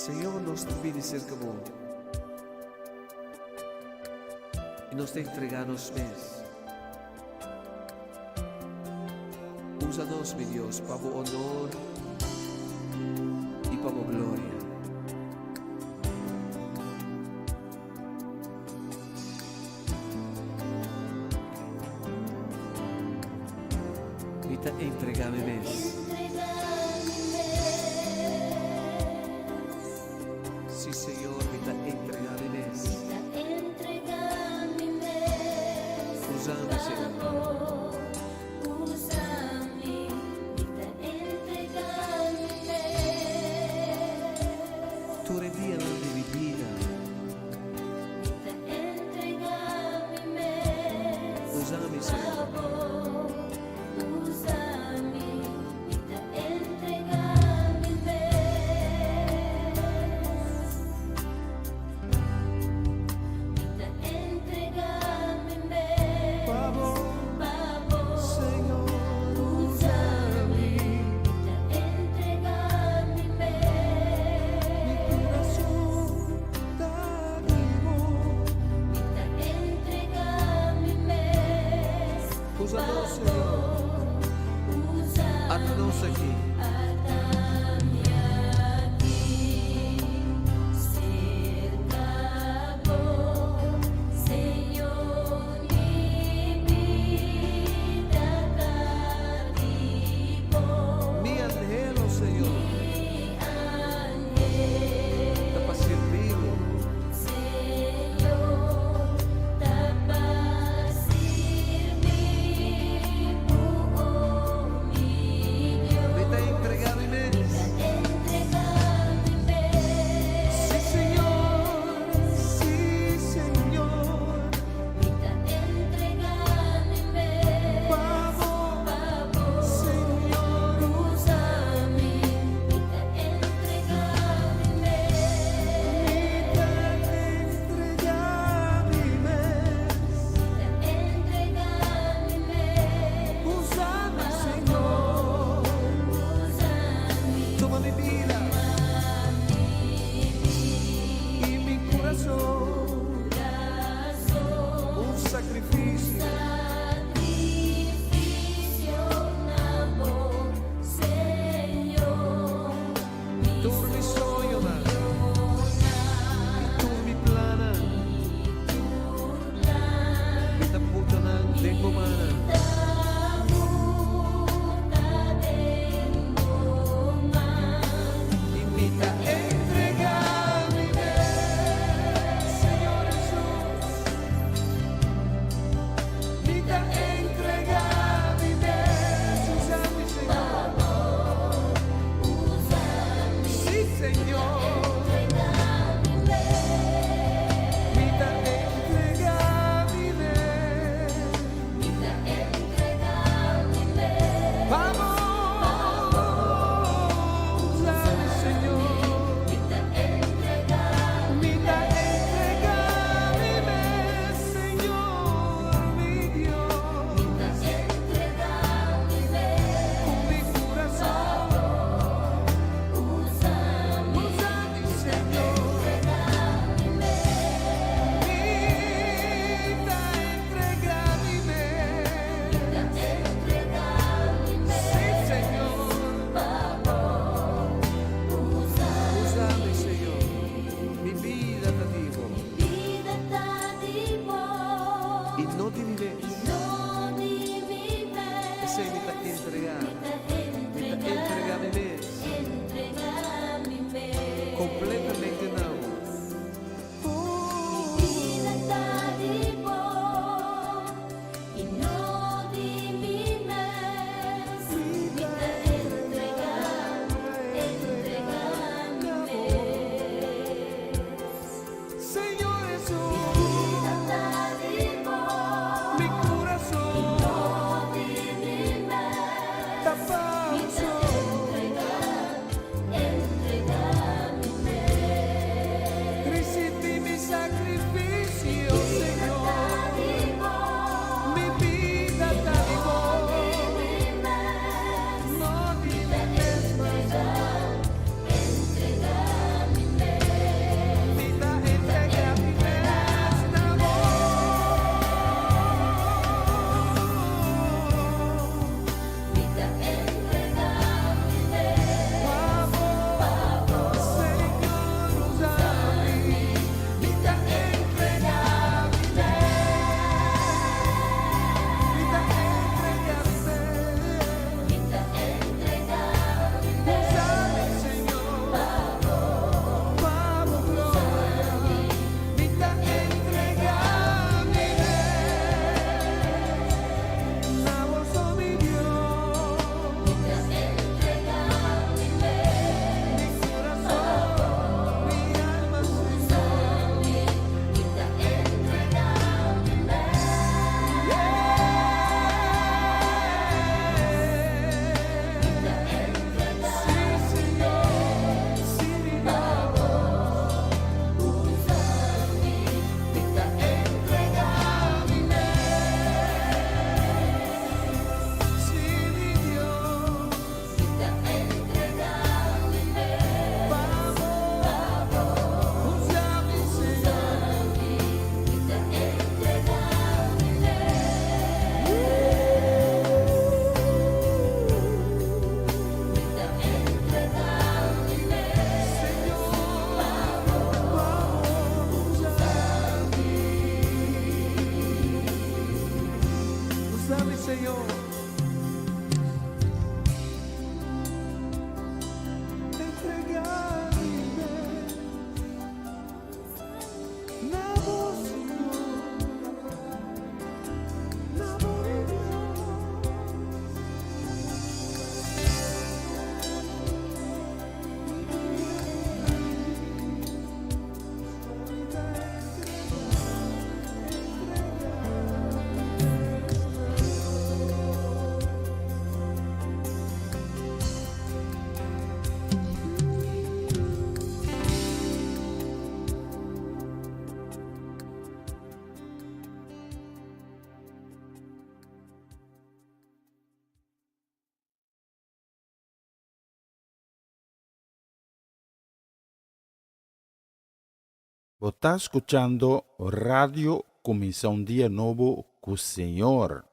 Señor, nos ta bini serka Bo i nos ta entregá nos mes. Usa nos, mi Dios, pa Bo honor i pa Bo gloria. Mi ta entregá mi mes. Sí, Señor, mi ta entregá mi mes. Usa mi, Señor. Tur e dianan di mi bida. Usa mi, Señor. Pa bo, Señor, usa mi. Mi kurason ta di bo. Usa nos, Señor. Ata nos aki. Mi anhelo, Señor, ta pa sirbi bo. Mi ta entregá mi mes. Sí, Señor, sí, Señor. Pa bo, Señor, usa mi. Mi ta entregá mi mes. Usa mi, Señor. Tuma mi bida i mi kurason. Un sakrifisio. Tur mi soñonan i tur mi plannan, mi ta puta nan den bo mannan. I mi ta entregá mi mes, Señor Hesus. Mi ta entregá mi mes, usa mi, Señor. Sí, Señor. Mi ta entregá mi mes. Pa bo, usa mi, Señor. Mi ta entregá mi mes, Señor, mi Dios. Ku mi kurason, usa mi, Señor. Mi ta entregá mi mes. Sí, Señor. Usa mi, Señor. Mi bida ta di bo. I no di mi mes. Esei mi ta entregá. Mi ta entregá mi mes. Kompletamente na bo. Mi bida ta di bo i no di mi mes. Mi ta entregá, entregá mi mes. Señor Mi Hesus. bida ta di bo Mi Señor. Entregá mi mes na bo, Señor, na bo, mi Dios. Bo ta skuchando Radio Kuminsá un Dia Nobo ku Señor.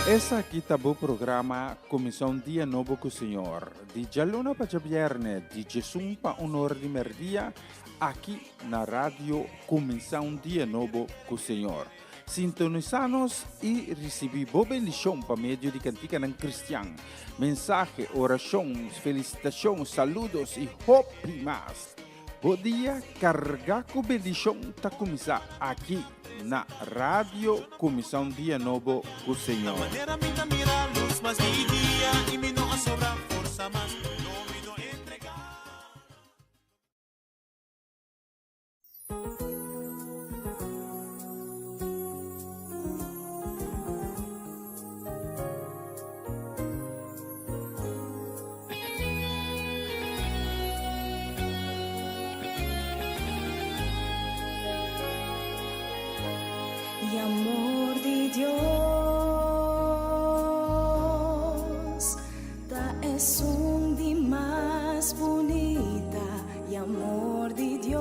Esaki ta bo programa Kuminsá un Dia Nobo ku Señor, di djaluna pa djabièrnè, di djesun pa un ora di mèrdia, aki na Radio Kuminsá un Dia Nobo ku Señor. Sintonisá nos i risibí bo bendishon pa medio di kantikanan kristian, mensahe, orashon, felisitashon, saludos i hopi mas. Bo dia kargá ku bendishon ta kuminsá aki na Radio Kuminsá un Dia Nobo ku Señor. Y amor di Dios ta esun di mas bunita. Y amor di Dios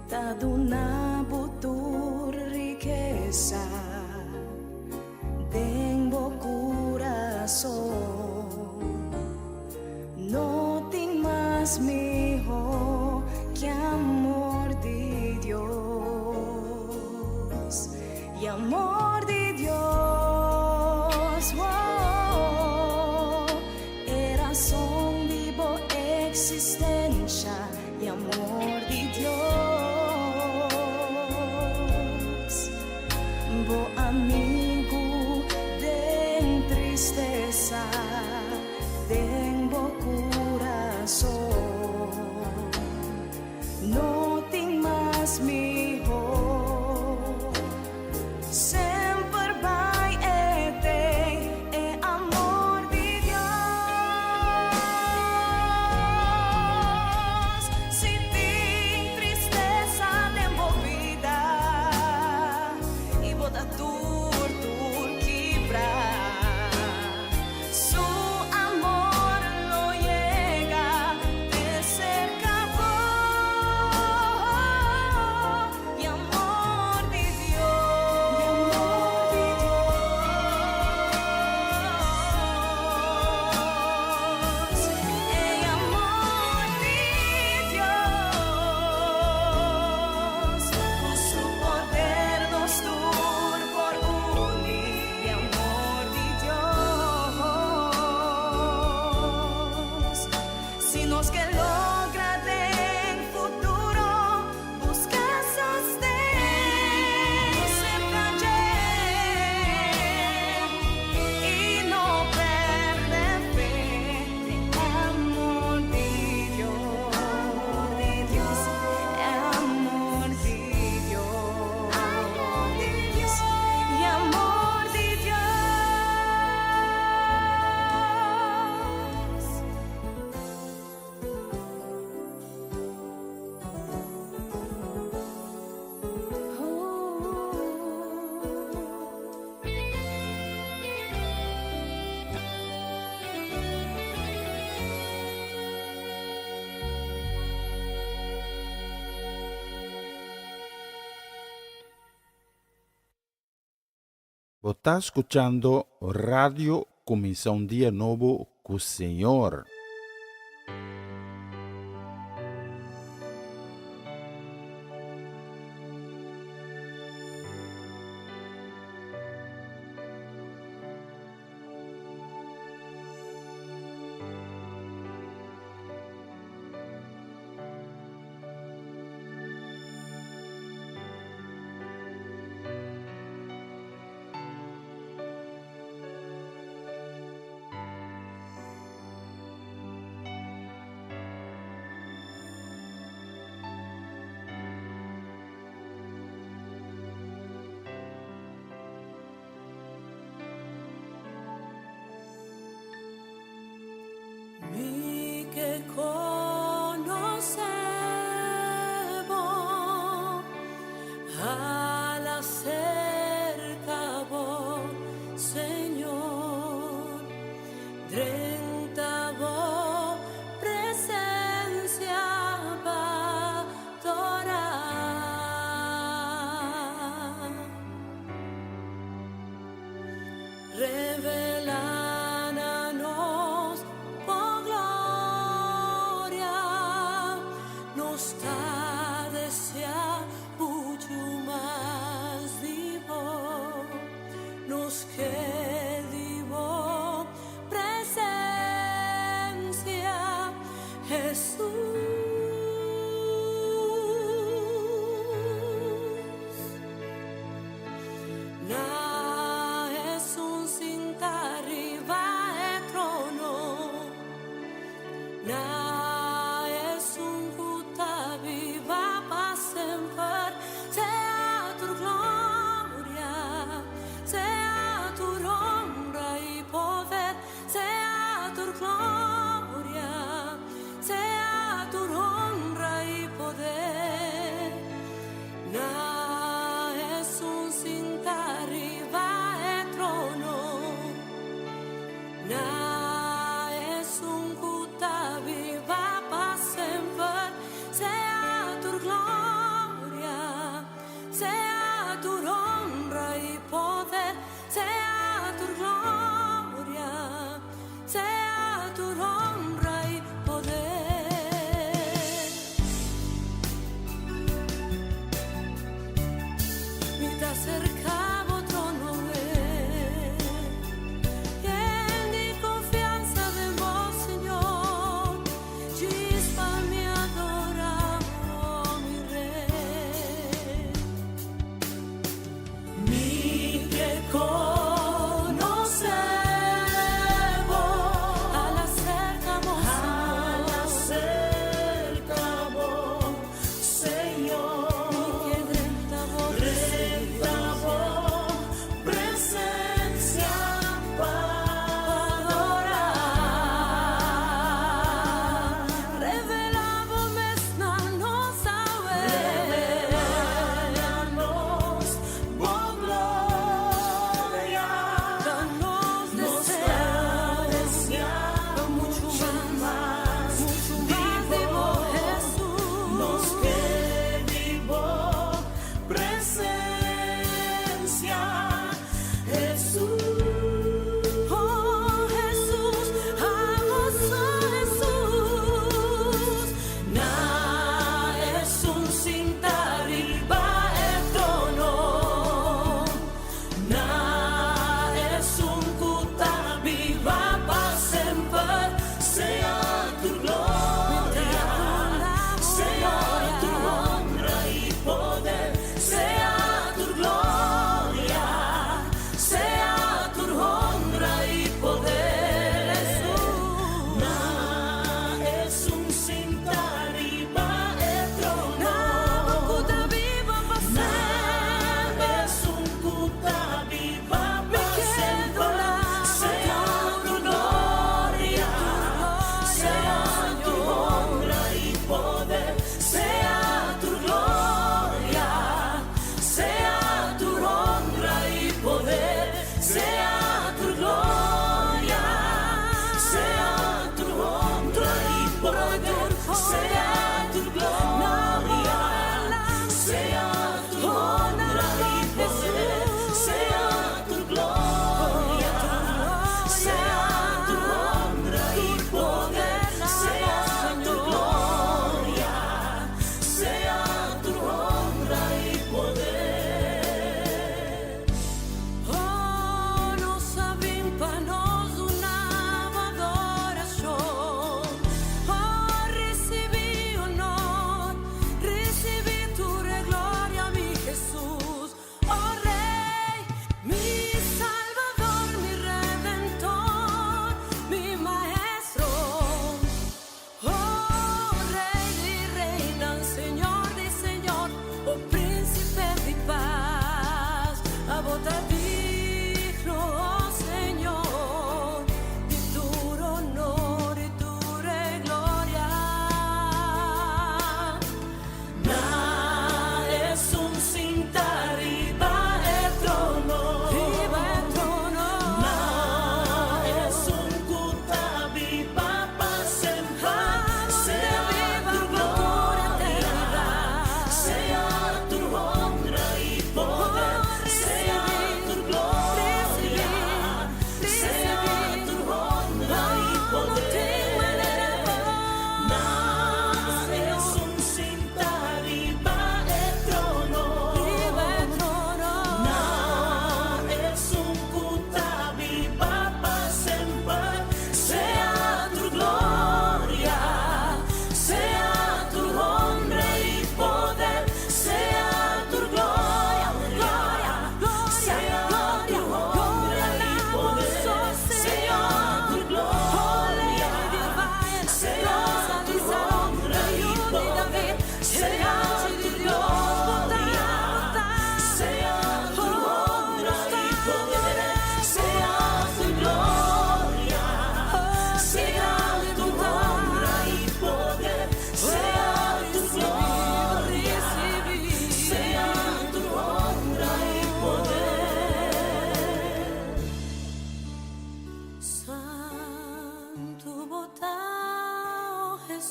ta duna bo tur rikesa den bo kurason. No tin mas mihó ke amor di Dios. Y amor di Dios, oh, e razón di bo existencia. Y amor di Dios, bo amigo den tristeza, den bo corazón. No tin mas mihó. Semper bai e tei e amor di Dios. Si tin tristesa den bo bida i bo ta tur tur kibrá. Su amor lo yega te serka bo, y amor di Dios, e amor di Dios, ku su poder nos tur por uni. E amor di Dios. Si nos ke logra den futuro, busca sosten cerca dje y no perde fe den amor di Dios. E amor di Dios. Y amor di Dios. Bo ta skuchando Radio Kuminsá un Dia Nobo ku Señor. Ke konosé bo, hala serka bo, Señor. Drenta bo presensia pa adorá. Revelá na nos bo gloria, nos ta deseá muchu mas di bo, nos ke di bo presensia, Hesus. Na esun sintá riba e trono, na esun ku ta biba pa semper, sea tur gloria, sea tur honra i poder, sea tur gloria, sea tur honra i poder. Na esun sintá riba e trono, na esun ku ta biba.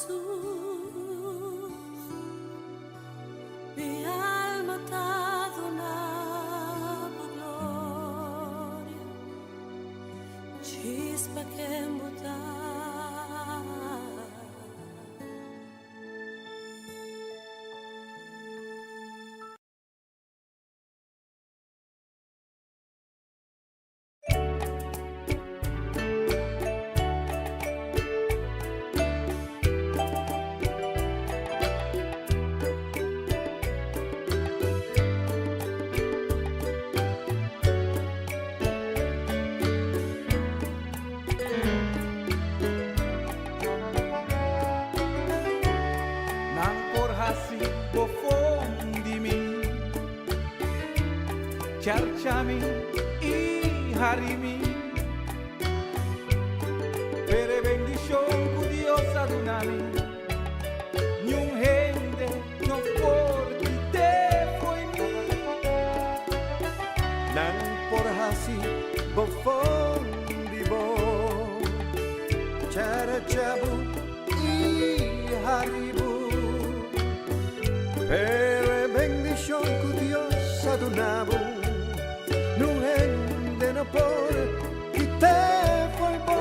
Jesus, mi alma ta duna bo gloria, chispa ken bo ta. Nan por hasi bofon di mi. Charcha mi i hari mi. Pero e bendishon ku Dios a duna mi, niun hende no por kit'é fo'i mi. Nan por hasi bofon di bo. Charcha bo i hari bo. Pero e bendishon ku Dios a duna bo, niun hende no por kit'é fo'i bo.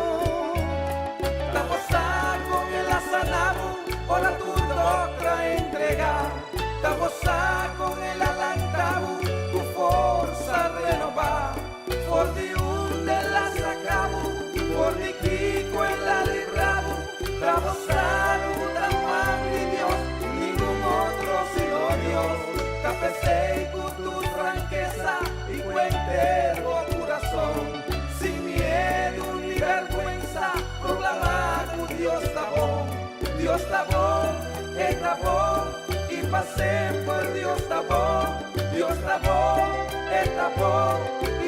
Ta bo sa kon el a sana bo ora tur dòkter a entregá. Ta bo sa kon el a lanta bo ku forsa renobá. For di unda el a saka bo, for di kiko el a libra bo. Ta bo sa ku ta man di Dios, ningun otro sino Dios. Ta p'esei ku tur frankesa i ku henter bo kurason, sin miedu ni bèrgwensa, proklamá ku Dios ta bon. Dios ta bon, e ta bon, i pa semper Dios ta bon. Dios ta bon, e ta bon,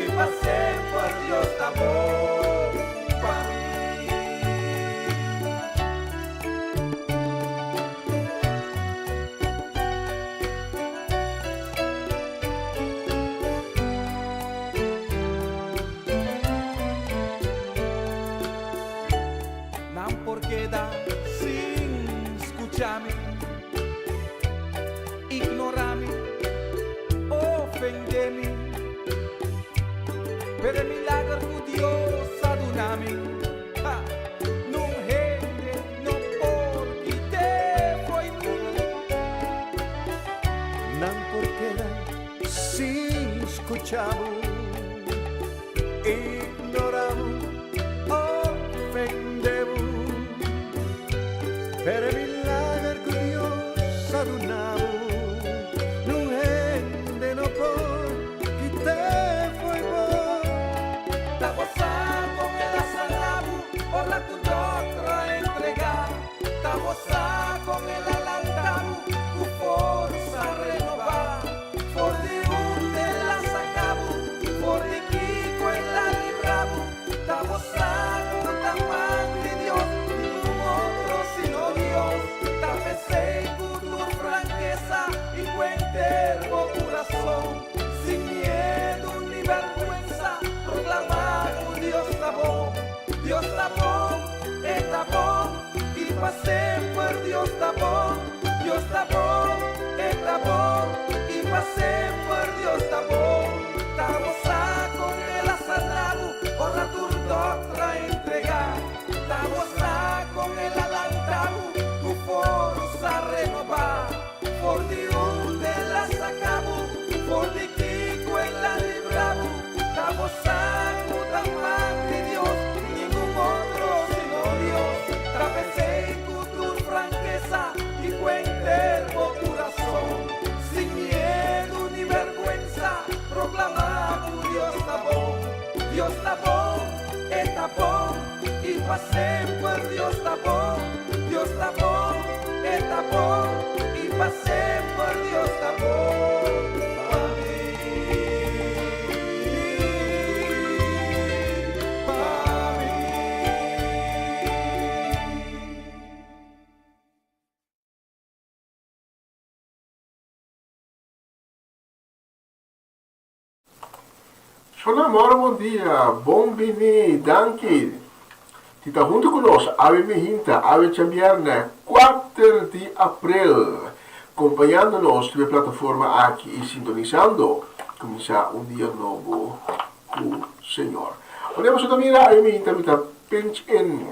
i pa semper Dios ta bon pa mi. Nan por keda sin skucha mi, ignora mi, ofende mi, pero e milager ku Dios a duna mi, ha, nun hende no por kit'é fo'i mi. Nan por keda sin skucha bo, ignora bo, ofende bo, pero e milager ku Dios a duna bo, nun hende no por kit'é fo'i bo. Ta bo sa kon el a sana bo ora ku dòkter a entregá. Ta bo sa kon el a lanta bo ku forsa renobá. For di unda el a saka bo, for di kiko el a libra bo. Ta bo sa ku ta man di Dios, ningun otro sino Dios. Ta p'esei ku tur frankesa i ku henter bo kurason, sin miedu ni bèrgwensa, proklamá ku Dios ta bon. Dios ta bon, e ta bon, i pa semper Dios ta bon. Dios ta bon, e ta bon, i pa semper Dios ta bon. Ta bo sa kon el a sana bo ora tur dòkter a entregá. Ta bo sa kon el a lanta bo ku forsa renobá. For di unda el a saka bo, for di kiko el a libra bo. Ta bo sa ku ta man di Dios, ningun otro sino Dios. Ta p'esei ku tur frankesa i ku henter bo kurason, sin miedu ni bèrgwensa, proklamá ku Dios ta bon. Dios ta bon, e ta bon, i pa semper Dios ta bon. Dios ta bon, e ta bon, i pa semper Dios ta bon pa mi. Pa mi. Shona Moro bon dia, bon bini, danki. Di ta huntu ku nos awe mihinta, awe djabièrnè kuater di aprel, kompañando nos riba e plataforma aki i sintonisando Kuminsá un Dia Nobo ku Señor. Wanneer boso ta mira awe mihinta mi ta pinch in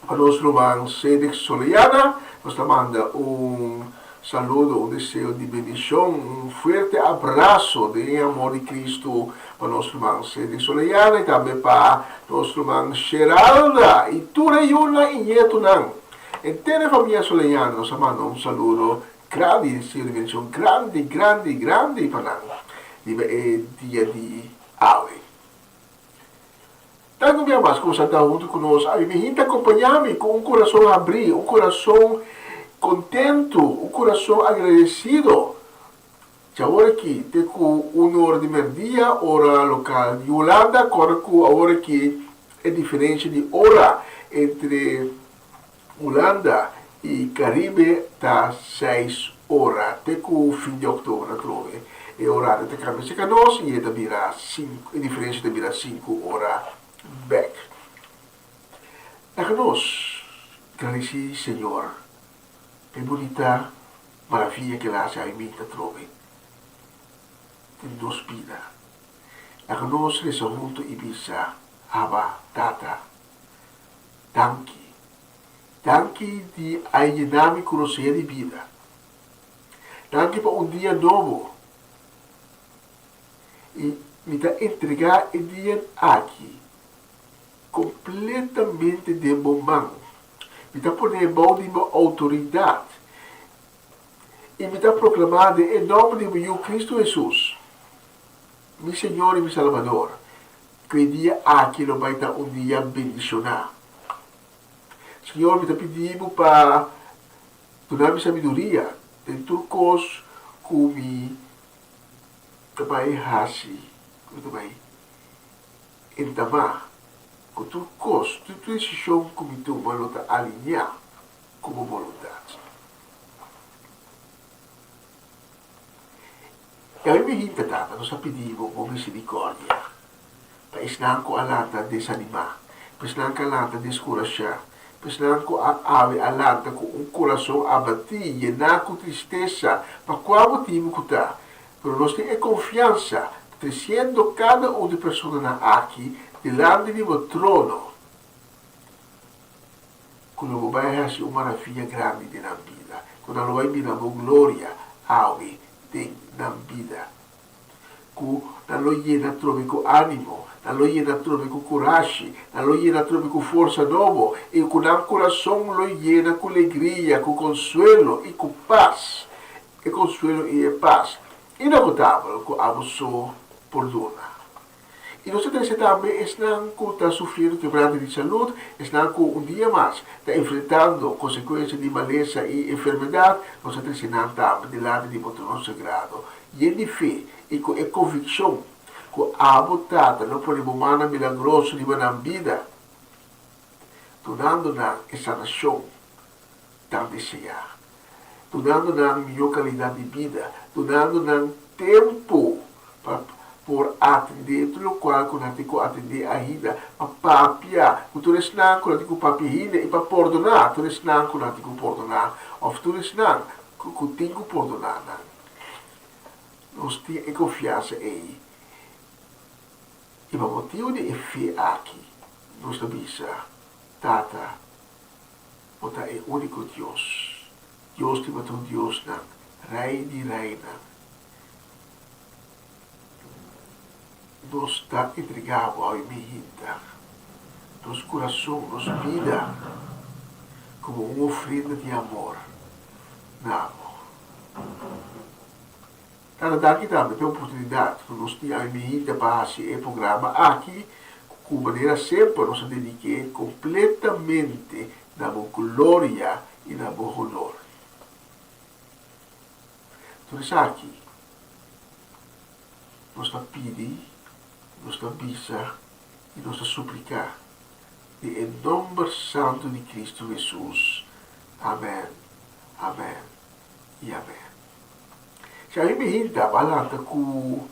pa nos ruman Cedric Soleana, nos ta manda un saludo, un deseo di bendicion, un fuerte abrazo den e amor di Cristo pa nos ruman Cedric Soleana y tambe pa nos ruman Sheralda y tur e yunan y nietonan. Henter e famia Soleana nos a manda un saludo grandi, deseo di bendicion grandi, grandi, grandi pa nan riba e dia di awe. Tantu bia mas ku sa ta huntu ku nos, ami mi hinta kompañá mi ku un kurason habrí, un kurason kontentu, un kurason agradesido. Dja awor aki te ku un ora di mèrdia, ora lokal di Hulanda, kòrda ku awor aki e diferensha di ora entre Hulanda i Karibe ta seis ora. Te ku fin di òktober atrobe e orario ta kambia serka nos i e ta bira sinku, e diferensha ta bira sinku ora bèk. Laga nos gradisí Señor pa e bunita maravia ku el a hasi awe atrobe den nos bida. Laga nos resa huntu i bisa, Abba, Tata, danki. Danki di a yena mi ku rosea di bida. Danki pa un dia nobo. I mi ta entregá e dia aki kompletamente den bo man. Mi ta pon'é bou di bo outoridat. I mi ta proklamá den e nòmber di bo Yu Kristu Hesus, mi Señor i mi Salbador, ku e dia aki lo bai ta un dia bendishoná. Señor, mi ta pidi bo pa duna mi sabiduria den tur kos ku mi ta bai hasi, ku mi ta bai entamá, ku tur kos, tur desishon ku mi tuma lo ta alineá ku bo boluntat. I awe mi hinta, Tata, nos a pidi bo bo misericordia pa esnan ku a lanta desanimá, pa esnan ku a lanta deskurashá, pa esnan ku a awe a lanta ku un kurason abatí, yená ku tristesa, pa kua motibu ku ta. Pero nos tin e konfiansa, tresiendo kada un di personanan aki dilanti di bo trono, ku lo bo bai hasi un maravia grandi den nan bida, ku nan lo bai mira bo gloria awe den nan bida, ku nan lo yena atrobe ku ánimo, nan lo yena atrobe ku kurashi, nan lo yena atrobe ku forsa nobo, i ku nan kurason lo yena ku legria, ku konsuelo i ku pas, e konsuelo i e pas inagotabel ku abo so por duna. I nos ta trese tambe esnan ku ta sufriendo kebrante di salud, esnan ku un dia mas ta enfrentando konsekuensia di malesa i enfermedat, nos ta trese nan tambe dilanti di bo trono sagrado, yen di fe i ku e konvikshon ku abo Tata lo pone bo mannan milagroso riba nan bida, dunando nan e sanashon tan deseá, dunando nan mihó kalidat di bida, dunando nan tempu pa por atendé tur lokual ku nan tin ku atendé ainda, pa papia ku tur esnan ku nan tin ku papia ainda i pa pordoná tur esnan ku nan tin ku pordoná òf tur esnan ku tin ku pordoná nan. Nos tin e konfiansa ei i pa motibu di e fe aki nos ta bisa, Tata, bo ta e úniko Dios, Dios riba tur diosnan, Rei di reinan. Nos ta entregá bo awe mihinta, nos kurason, nos bida, komo un ofrenda di amor na bo. Tata danki tambe p'e oportunidat ku nos tin awe mihinta pa hasi e programa aki, ku manera semper nos a dedik'é kompletamente na bo gloria i na bo honor. Tur esaki nos ta pidi, nos ta bisa i nos ta supliká den e nomber santu di Kristu Hesus. Amèn, amèn i amèn. Si ami mi hinta bo a lanta ku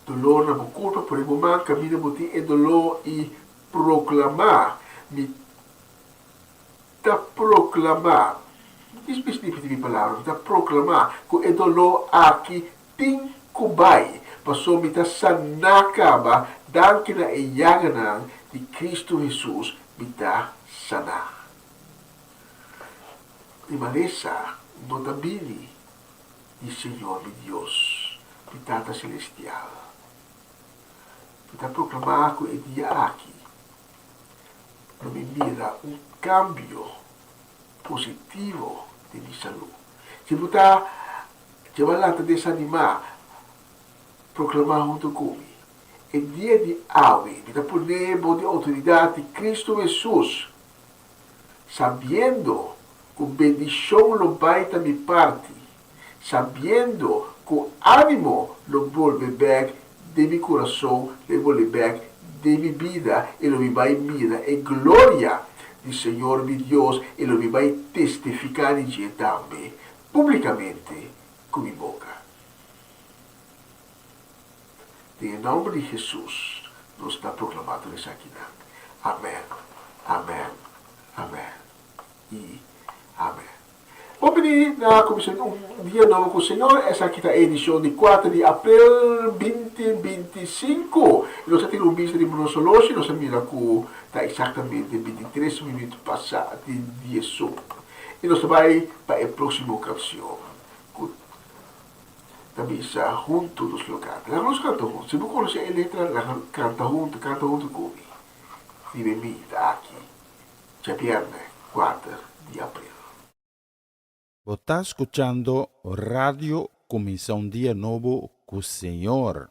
dolor na bo kurpa, pone bo man kaminda bo tin e doló i proklamá, Mi. ta proklamá, Dis bis ripití mi palabra, mi ta proklamá ku e doló aki tin ku bai, paso mi ta saná kaba, danki na e yaganan di Kristu Hesus mi ta saná. Mi malesa no ta bini di Señor mi Dios, mi Tata Selestial. Mi ta proklamá ku e dia aki lo mi mira un kambio positivo den mi salú. Si bo ta djeba lanta desanimá, proklamá huntu ku mi, E dia di awe mi ta pone bo den outoridat di Kristu Hesus, sabiendo ku bendishon lo bai ta mi parti, sabiendo ku ánimo lo bolbe bèk den mi kurason, lo e bolbe bèk den mi bida i lo mi bai mira e gloria di Señor mi Dios i lo mi bai testifiká di dje tambe públikamente ku mi boka. Den e nòmber di Hesus nos ta proklamá tur esakinan. Amèn, amèn, amèn i amèn. Bon bini na Komishon Un Dia Nobo ku Señor. Esaki ta e edishon di kuater di aprel binti 25. I nos a tira un bista riba nos oloshi, nos a mira ku ta eksaktamente 23 minüt pasá di diesun. I nos ta bai pa e próksimo kanshon ku ta bisa Huntu nos lo kanta. Laga nos kanta huntu. Si bo konosé e letra, laga kanta huntu, kanta huntu ku mi. Riba e mi ta aki. Djabièrnè 4 di april. Bo ta skuchando Radio Kuminsá un Dia Nobo ku Señor.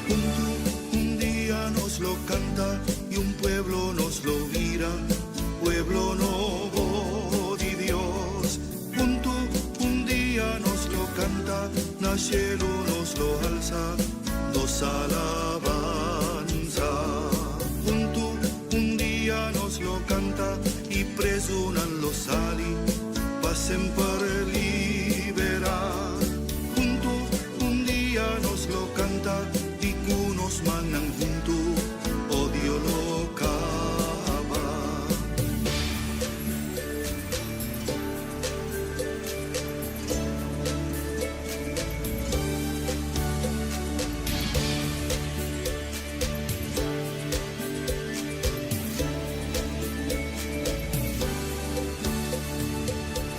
Huntu un dia nos lo canta y un pueblo nos lo bira, pueblo nobo di Dios. Huntu un dia nos lo canta, na cielo nos lo alza, nos alabanza. Huntu un dia nos lo canta y prezunan lo sali, pa semper libera. Huntu un dia nos lo canta y cu nos mannan huntu odio lo caba.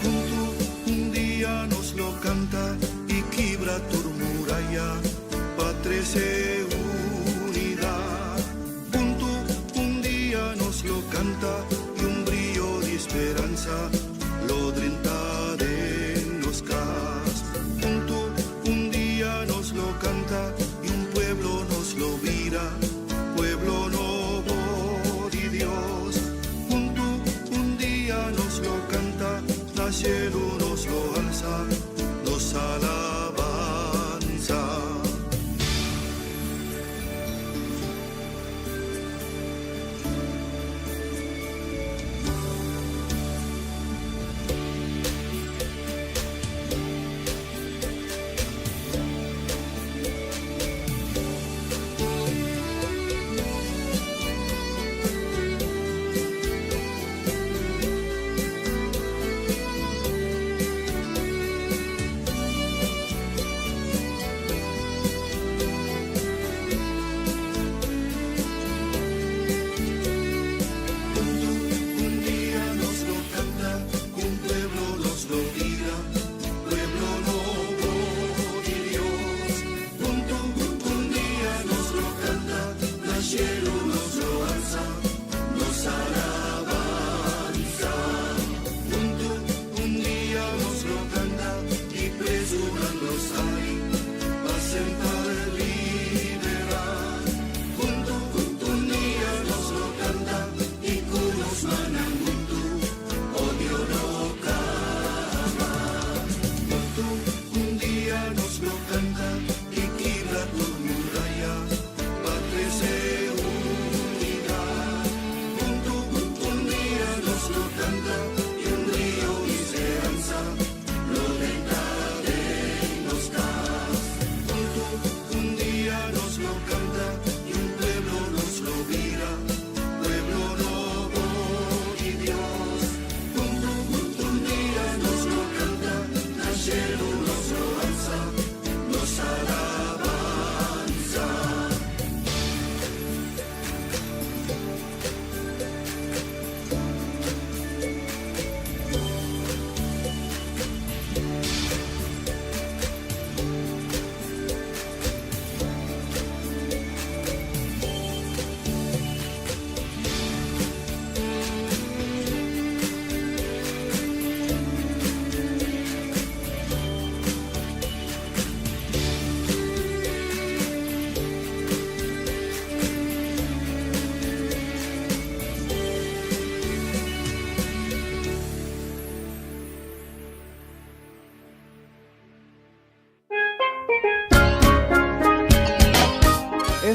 Huntu un dia nos lo canta y kibra tur muraya pa trece unidad. Huntu un dia nos lo canta y un brillo di speranza lo drenta den nos cas. Huntu un dia nos lo canta y un pueblo nos lo bira, pueblo nobo di Dios. Huntu un dia nos lo canta, na cielo nos lo alza, nos alabanza.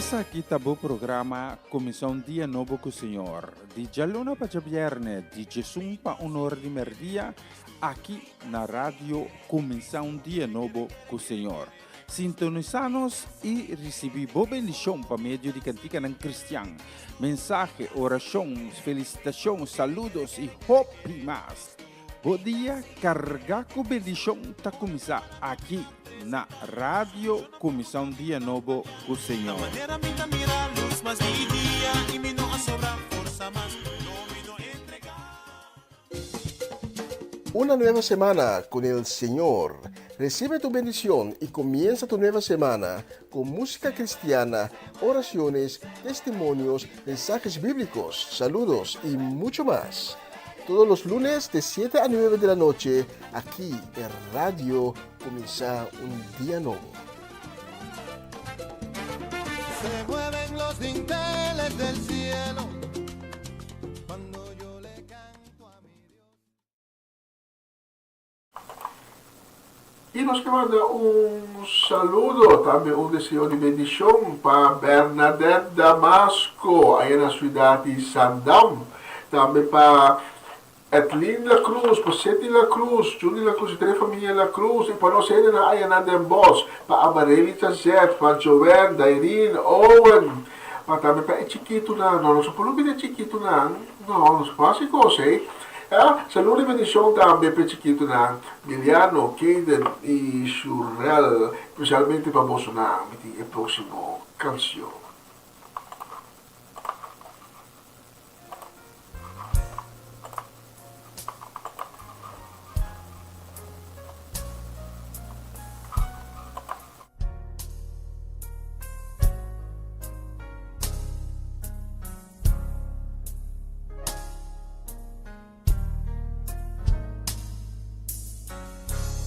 Esaki ta bo programa Kuminsá un Dia Nobo ku Señor, di djaluna pa djabièrnè di djesun pa un ora di mèrdia, aki na Radio Kuminsá un Dia Nobo ku Señor. Sintonisá nos i risibí bo bendishon pa medio di kantikanan kristian, mensahe, orashon, felisitashon, saludos i hopi mas. Bo dia kargá ku bendishon ta kuminsá aki na Radio Kuminsá un Dia Nobo ku Señor. Una nueva semana con el Señor. Recibe tu bendición y comienza tu nueva semana con música cristiana, oraciones, testimonios, mensajes bíblicos, saludos y mucho más. Todos los lunes de 7 a 9 de la noche, aquí en Radio Comienza un Día Nuevo. Se mueven los dinteles del cielo cuando yo le canto a mi Dios. I nos ke manda un saludo, tambe un deseo di bendishon pa Bernadette Damasco aya na siudat di Sandam, tambe pa Edlin La Cruz, pa Cindy La Cruz, Judy La Cruz i tur e famia La Cruz, i pa nos hendenan aya na Den Bosch, pa Amarely Tazet, pa Joanne, Dairine, Owen, pa tambe pa e chikitunan, no nos no por lubida e chikitunan, no, nos no por hasi kos ei. A Salud y bendicion tambe p'e chikitonan Miliano, Kayden y Shurel, especialmente pa bosonan mi tin e proximo cancion.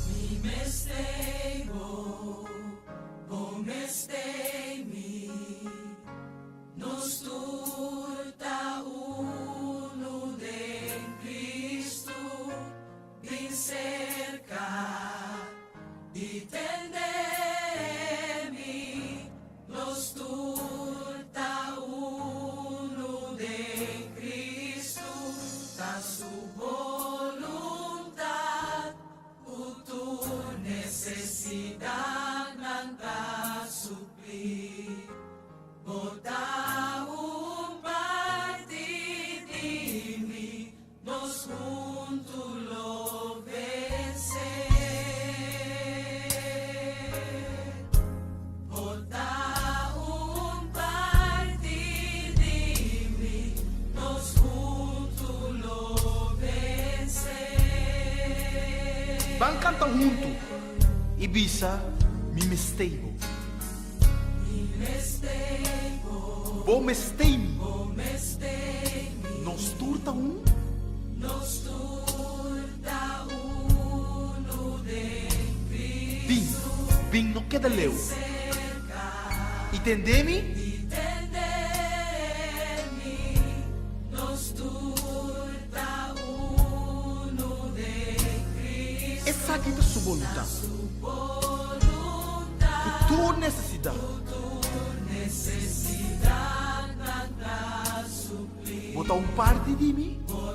Mi mester bo, bo mester mi, nos tur ta unu den Cristo, bin cerca i tende mi. Nos tur ta unu den Cristo, ta su boluntad cu tur necesidadnan ta supli. Bo ta un parti di mi, Nos huntu lo vensé. Bo ta un parti di mi, nos huntu lo vensé. Ban kanta huntu i bisa, Mi mestei bo. Mi mestei bo. Bo mestei mi. Bo mestei mi. Nos tur ta un. Nos tur ta unu den Cristo. Bin, bin no keda leu. I tende mi. I tende mi. Nos tur ta unu den Cristo. Esaki ta su boluntat. Ku tur nesesidat. Bo ta un parti di mi. To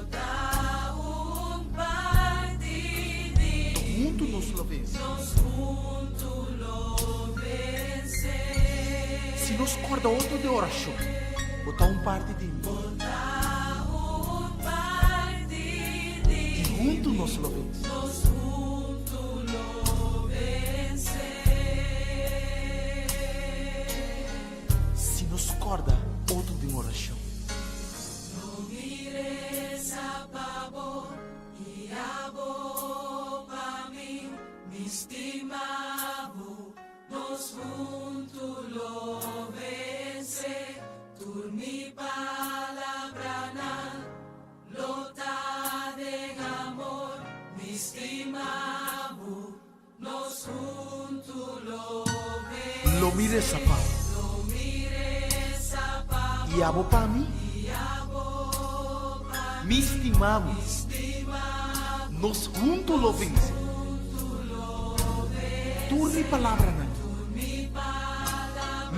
huntu nos lo vense. Si nos korda otro den orashon. Bo ta un parti di mi. I huntu nos lo vense. Si nos kòrda otro den orashon. No mi resa pa bo i abo pa mi, mi stima bo, nos huntu lo vense, tur mi palabranan lo ta den amor, mi stima bo. Nos huntu lo vense. Lo mi resa pa bo. I abo pa mi. Mi stima bo. Nos huntu lo vense. Tur mi palabranan.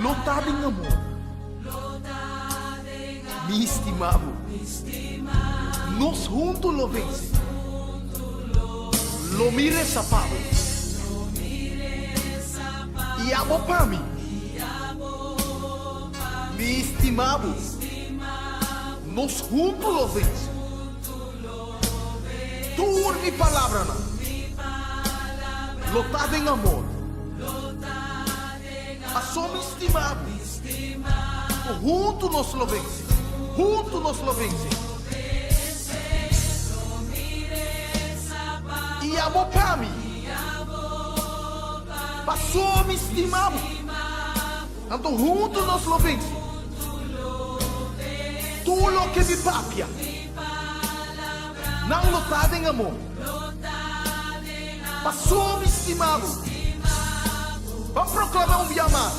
Lo ta den amor. Mi stima bo. Nos huntu lo vense. Lo mi resa pa bo. I abo pa mi. Mi stima bo. Nos huntu lo vense. Tur mi palabranan lo ta den amor. Paso mi stima bo. Ku huntu nos lo vense. Huntu nos lo vense. I abo pa mi. Paso mi stima bo. Anto huntu nos lo vense. Tur loke mi papia. Nan lo ta den amor. Paso mi stima bo. Ban proclama un bia mas.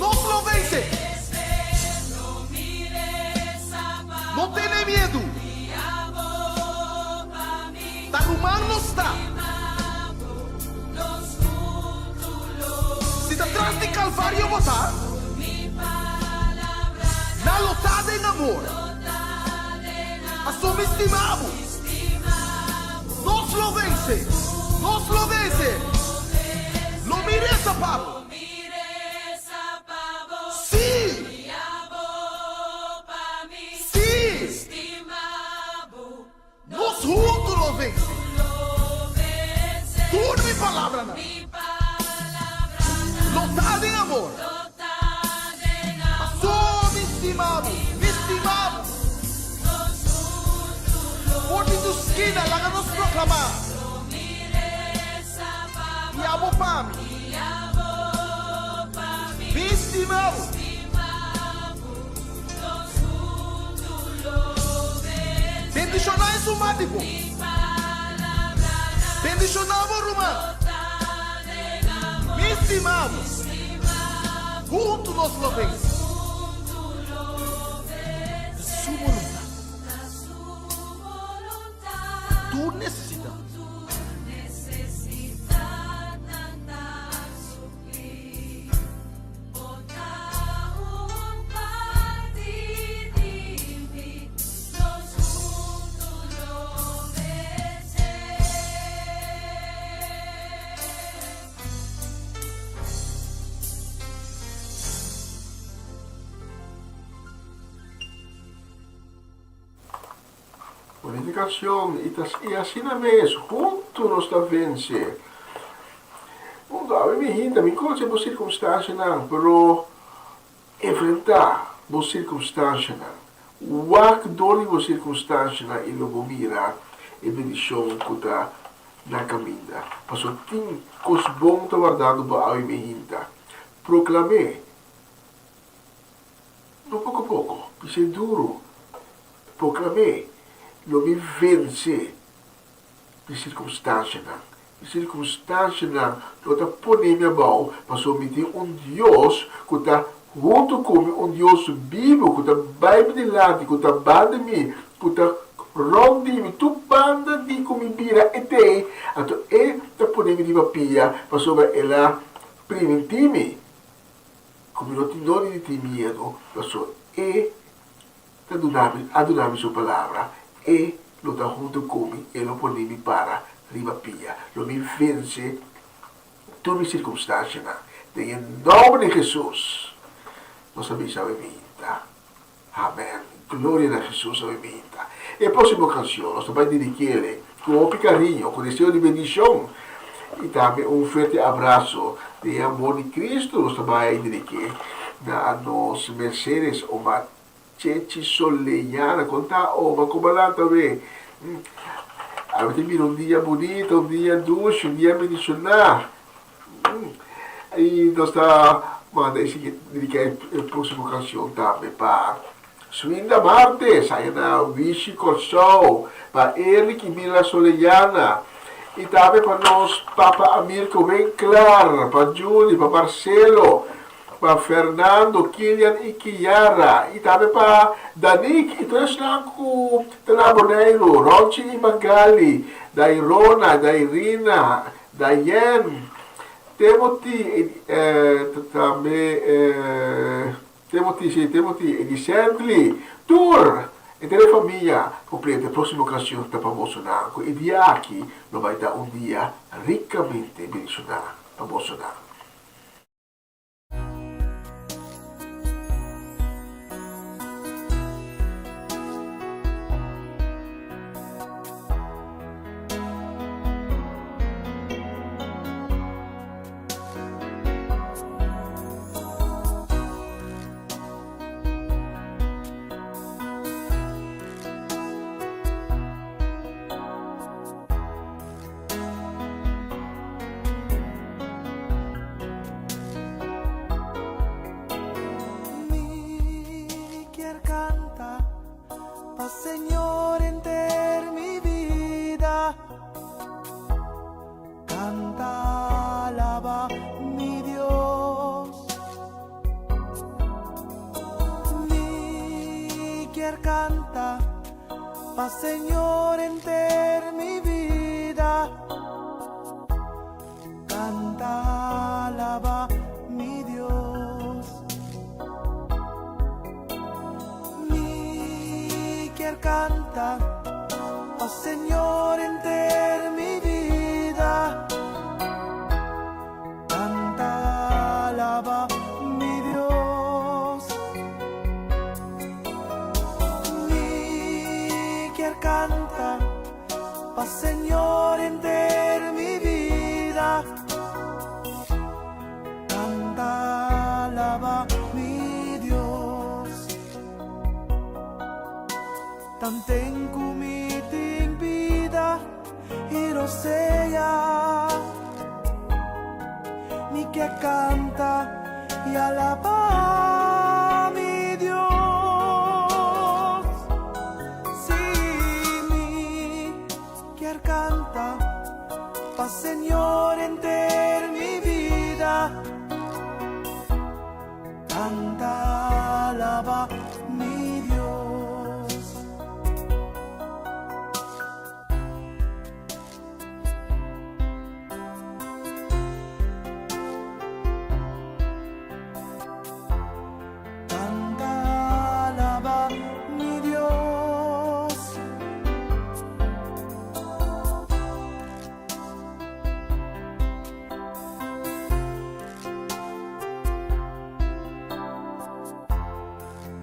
Nos lo vence. No tene miedu. Ta ruman nos ta. Si ta tras di Calvario bo ta, nan lo ta den amor. Paso mi stima bo. Nos lo vense, nos lo vense. Lo mi resa pa bo. Sí! Sí! Nos huntu lo vense. Tur mi palabranan lo ta den amor. Paso mi stima bo, mi stima bo. For di tur skina laga nos proklamá. I abo pa mi. Mi stima bo. Bendishoná esun mas di bo. Bendishoná bo ruman. Mi stima bo. Huntu nos lo vense. Ta su boluntat. Tur nesesidat. Bonita canción y ta y asina mes hunto nos ta vence. Mundo awe mi hinta mi conoce bo circunstancianan pero enfrenta bo circunstancianan wak dor di bo circunstancianan y lo bo mira e bendicion cu ta na caminda pasobra tin cos bon ta wardando bo awe mi hinta proclame No poko poko, bis'é duru, proklam'é, Lo mi vense mi sirkunstansianan. Mi sirkunstansianan no ta pone mi abou, pasobra mi tin un Dios ku ta huntu ku mi, un Dios bibu ku ta bai mi dilanti, ku ta banda mi, ku ta rònt di mi, tur banda di ku mi bira e t'ei. Anto e ta pone mi riba pia, pasobra el a primintí mi. Ku mi no tin nodi di tin miedu, pasobra E ta duna mi, a duna mi Su Palabra, E lo ta huntu ku mi, E lo pone mi para riba pia. Lo mi vense tur mi sirkunstansianan. Den e nòmber di Hesus, nos a bisa awe minta. Amen. Gloria na Hesus awe minta. E próksimo kanshon nos ta bai dirigí ku hopi kariño, ku deseo di bendishon i tambe un fuerte abraso den e amor di Cristo nos ta bai dirigí na nos Mercedes Oma Chechi Soleyana. Kon ta Oma? Komo a lanta awe? Awe ta bira un dia bunita, un dia dushi, un dia bendishoná. I nos ta manda e siguiente, dedica e próximo canción tambe pa Swinda Martes, aya na Wishi Kòrsou, pa Eric i Mila Soleyana, i tambe pa nos Papa Amirko Winklar, pa Judy, pa Marcelo, pa Fernando, Kilian i Kiara, i tambe pa Danik i tur esnan ku ta na Boneiru, Ronchi i Magali, Dairona, Dairina, Diane, Timothy, tambe. Timothy, si Timothy, e di Sandley, tur henter e famia completo. E proximo ocasion ta pa bosonan cu e dia aki lo bay ta un dia ricamente bendiciona pa bosonan. Mi kier canta pa Señor enter mi vida. Canta alaba mi Dios. Mi kier canta pa Señor enter mi vida. Canta alaba mi Dios. Mi kier canta pa Señor enter mi vida. Canta alaba mi Dios. Mi kier canta pa Señor enter mi vida. Canta alaba mi Dios. Tanten ku mi tin bida i rosea, mi ke kanta i alabá mi Dios. Sí, mi kier kanta pa Señor henter mi bida. Canta alaba mi Dios. Canta alaba mi Dios.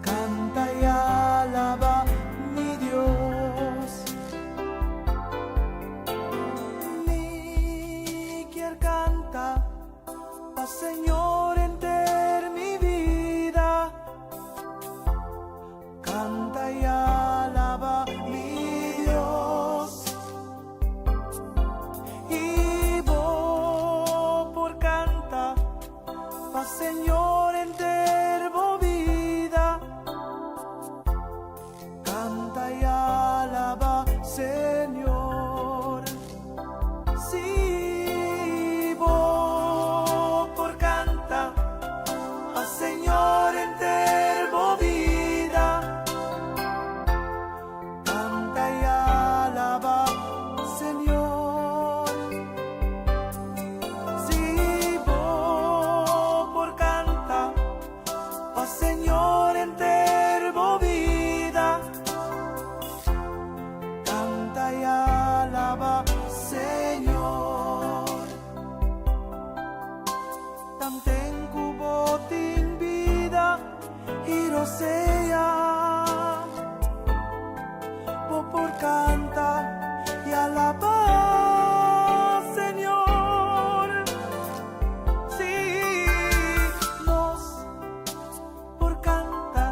Canta y alaba mi Dios. Mi kier canta pa Señor enter mi vida. Canta y alaba mi Dios. I bo por canta pa Señor enter bo bida. Canta y alaba Señor. Si bo por canta pa Señor enter bo bida. Canta y alaba Señor. Si bo por canta pa Señor enter bo bida. Canta y alaba Señor. Tanten ku bo tin bida i rosea, bo por canta i alaba Señor. Si nos por canta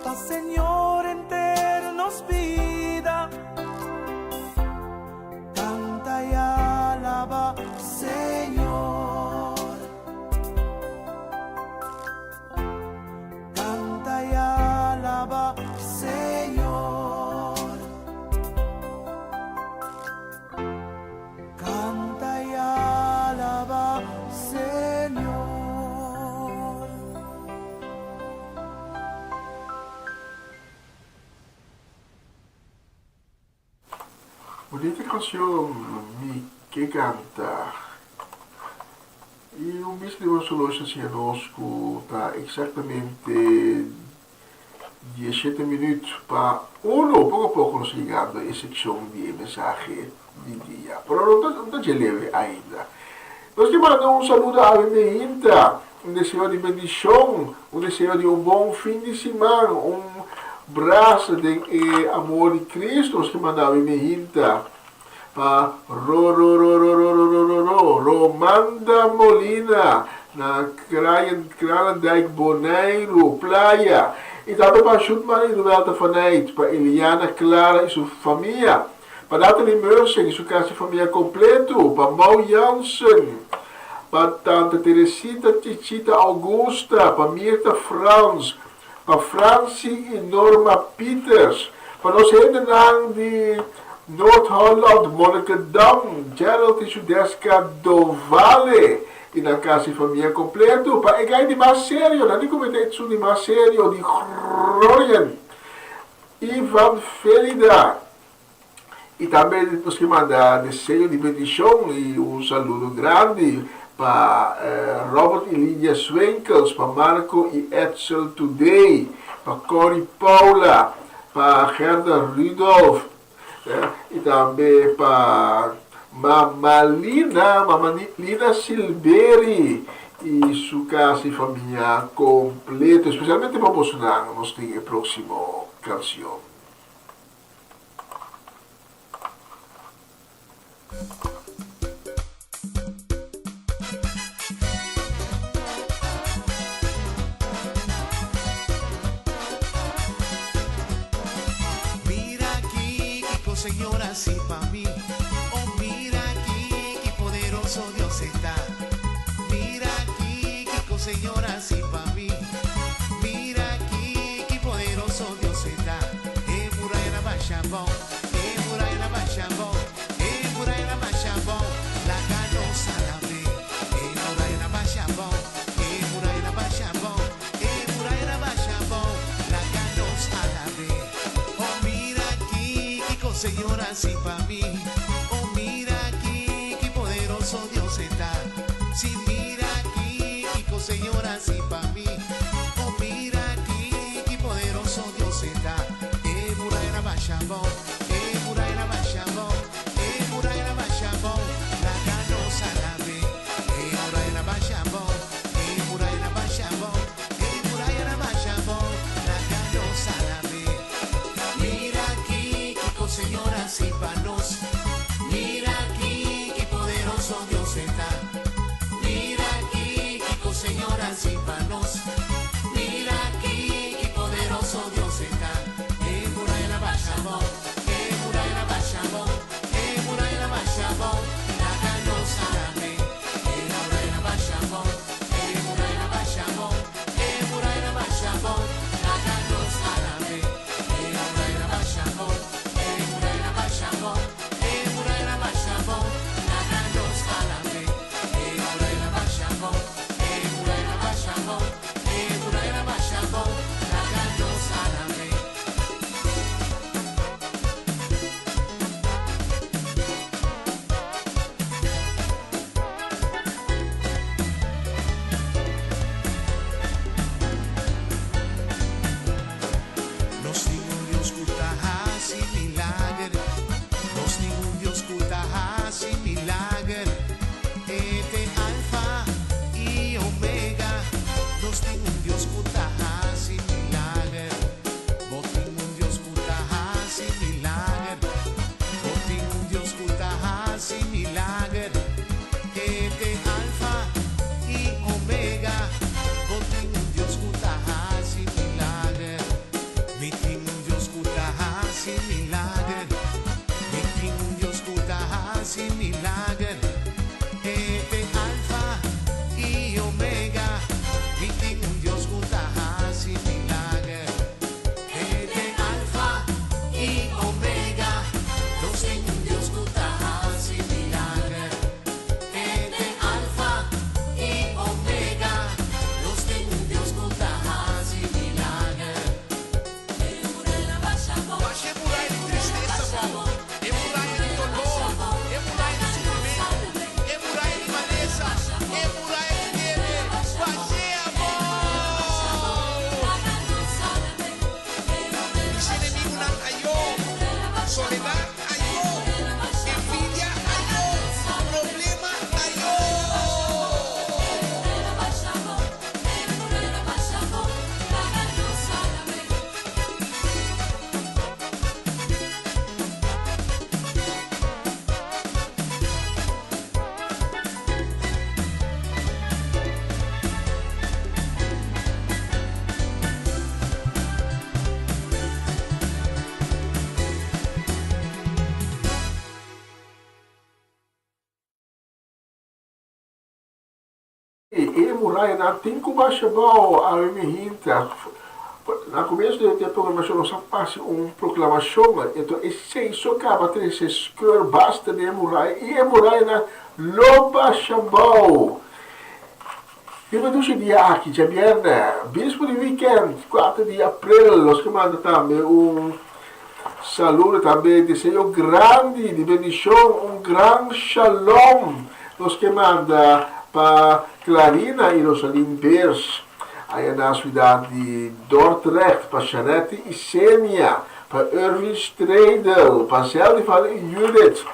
pa Señor enter nos bida. Canta y alaba Señor. Canta y alaba Señor. Canta y alaba Señor. Bunita cancion mi ke canta. I un bista di nos oloshi a siña nos ku ta eksaktamente dieshete minüt pa uno. Poko a poko nos ta yegando e sekshon di e mensahe di dia. Pero no ta no ta dje leve ainda. Nos ke manda un saludo a Awe Mehinta, un deseo di bendishon, un deseo di un bon fin di siman, un brasa den e amor di Cristo nos ke manda Awe Mehinta. Pa Rororororororororo Romanda Molina na Krayen Kralendijk Boneiru Playa y tambe pa Shutman y Ruelta van Eyck, pa Eliana Clara y su famia, pa Natalie Meursen y su casi famia completo, pa Mau Jansen, pa Tante Teresita Chichita Augusta, pa Mirta Frans, Pa Franci y Norma Pieters. Pa nos hendenan di Noord-Holland, Monnikendam, Gerald y Judeska Dovale y nan casi famia completo. Pa e guy di mas serio, nan di comete esun di mas serio di Groningen, Ivan Felida. Y tambe nos ke manda deseo di bendicion y un saludo grandi pa Robert y Lidia Swinkels, pa Marco y Edsel Today, pa Corrie Paula, pa Gerda Rudolph y tambe pa Mama Lina, Mama Lina Silberi y su casa y famia completo. Especialmente pa bosonan nos tin e proximo cancion. Mira aki kiko Señor hasi pa mi. Oh mira aki ki poderoso Dios e ta. Mira aki kiko Señor hasi pa mi. Mira aki ki poderoso Dios e ta. E muraya na basha abou, e muraya na basha abou, e muraya na basha abou, laga nos alab'é. E muraya na basha abou, e muraya na basha abou, e muraya na basha abou, laga nos alab'é. Oh mira aki kiko Señor hasi pa mi, oh mira aki ki poderoso Dios e ta. Si mira aki kiko Señor hasi pa mi, oh mira aki ki poderoso Dios e ta. E muraya na basha abou, e muraya na basha abou, e muraya na basha abou, laga nos alab'é. E muraya na basha abou, e muraya na basha abou, e muraya na basha abou, laga nos alab'é. Mira aki kiko Señor hasi pa nos, mira aki ki poderoso Dios e ta. Mira aki kiko Señor hasi pa nos, mira aki ki poderoso Dios e ta. E muraya na basha abou, e muraya na basha abou, e muraya na basha abou, laga nos alab'é. E muraya na basha abou, e muraya na basha abou, e muraya na basha abou, laga nos alab'é. E muraya na basha abou, e muraya na basha abou, e muraya na basha abou, laga nos alab'é. E muraya na basha abou, e muraya na basha abou. Soledad, ayo. Envidia, ayo. Problema, ayo. E murayanan tin ku basha abou, awe mi hinta. Na komienso di e programashon nos a pasa un proklamashon, enton esei so kaba trese skeur basta den e muraya i e murayanan lo basha abou. Riba dushi dia aki, djabièrnè, bispo di wikènt, kuater di aprel, nos ke manda tambe un saludo, tambe deseo grandi di bendishon, un gran shalom nos ke manda pa Clarina i Rosalin Beers, aya na siudat di Dordrecht, pa Sharette i Senia, pa Erwin Stredel, pa Zeldival i Judith,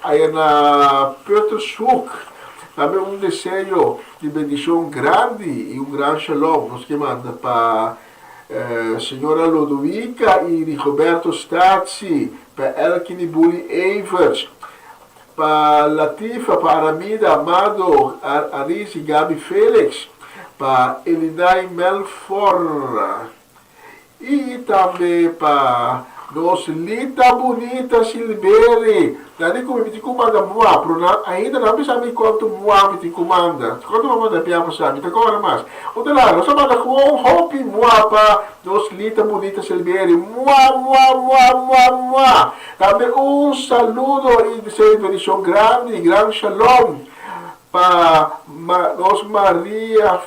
aya na Puttershoek. Tambe un deseo di bendicion grandi y un gran shalom nos ke manda pa señora Lodowica y Rigoberto Statie, pa Elkin y Bully Everts, pa Latifa, pa Aramida, Amado, Aris y Gaby Felix, pa Elinay Melfor. I tambe pa nos Lita bunita Silberi. Nan di ku mi tin ku manda mua, pero nan ainda no a bisa mi kuantu mua mi tin ku manda. Kuantu mi a manda bia pasá? Mi ta kòrda mas. Un ta laga, nos a manda gewoon hopi mua pa nos Lita bunita Silberi. Mua, mua, mua, mua, mua. Tambe un saludo i deseo di bendishon grandi, gran shalom pa nos Maria.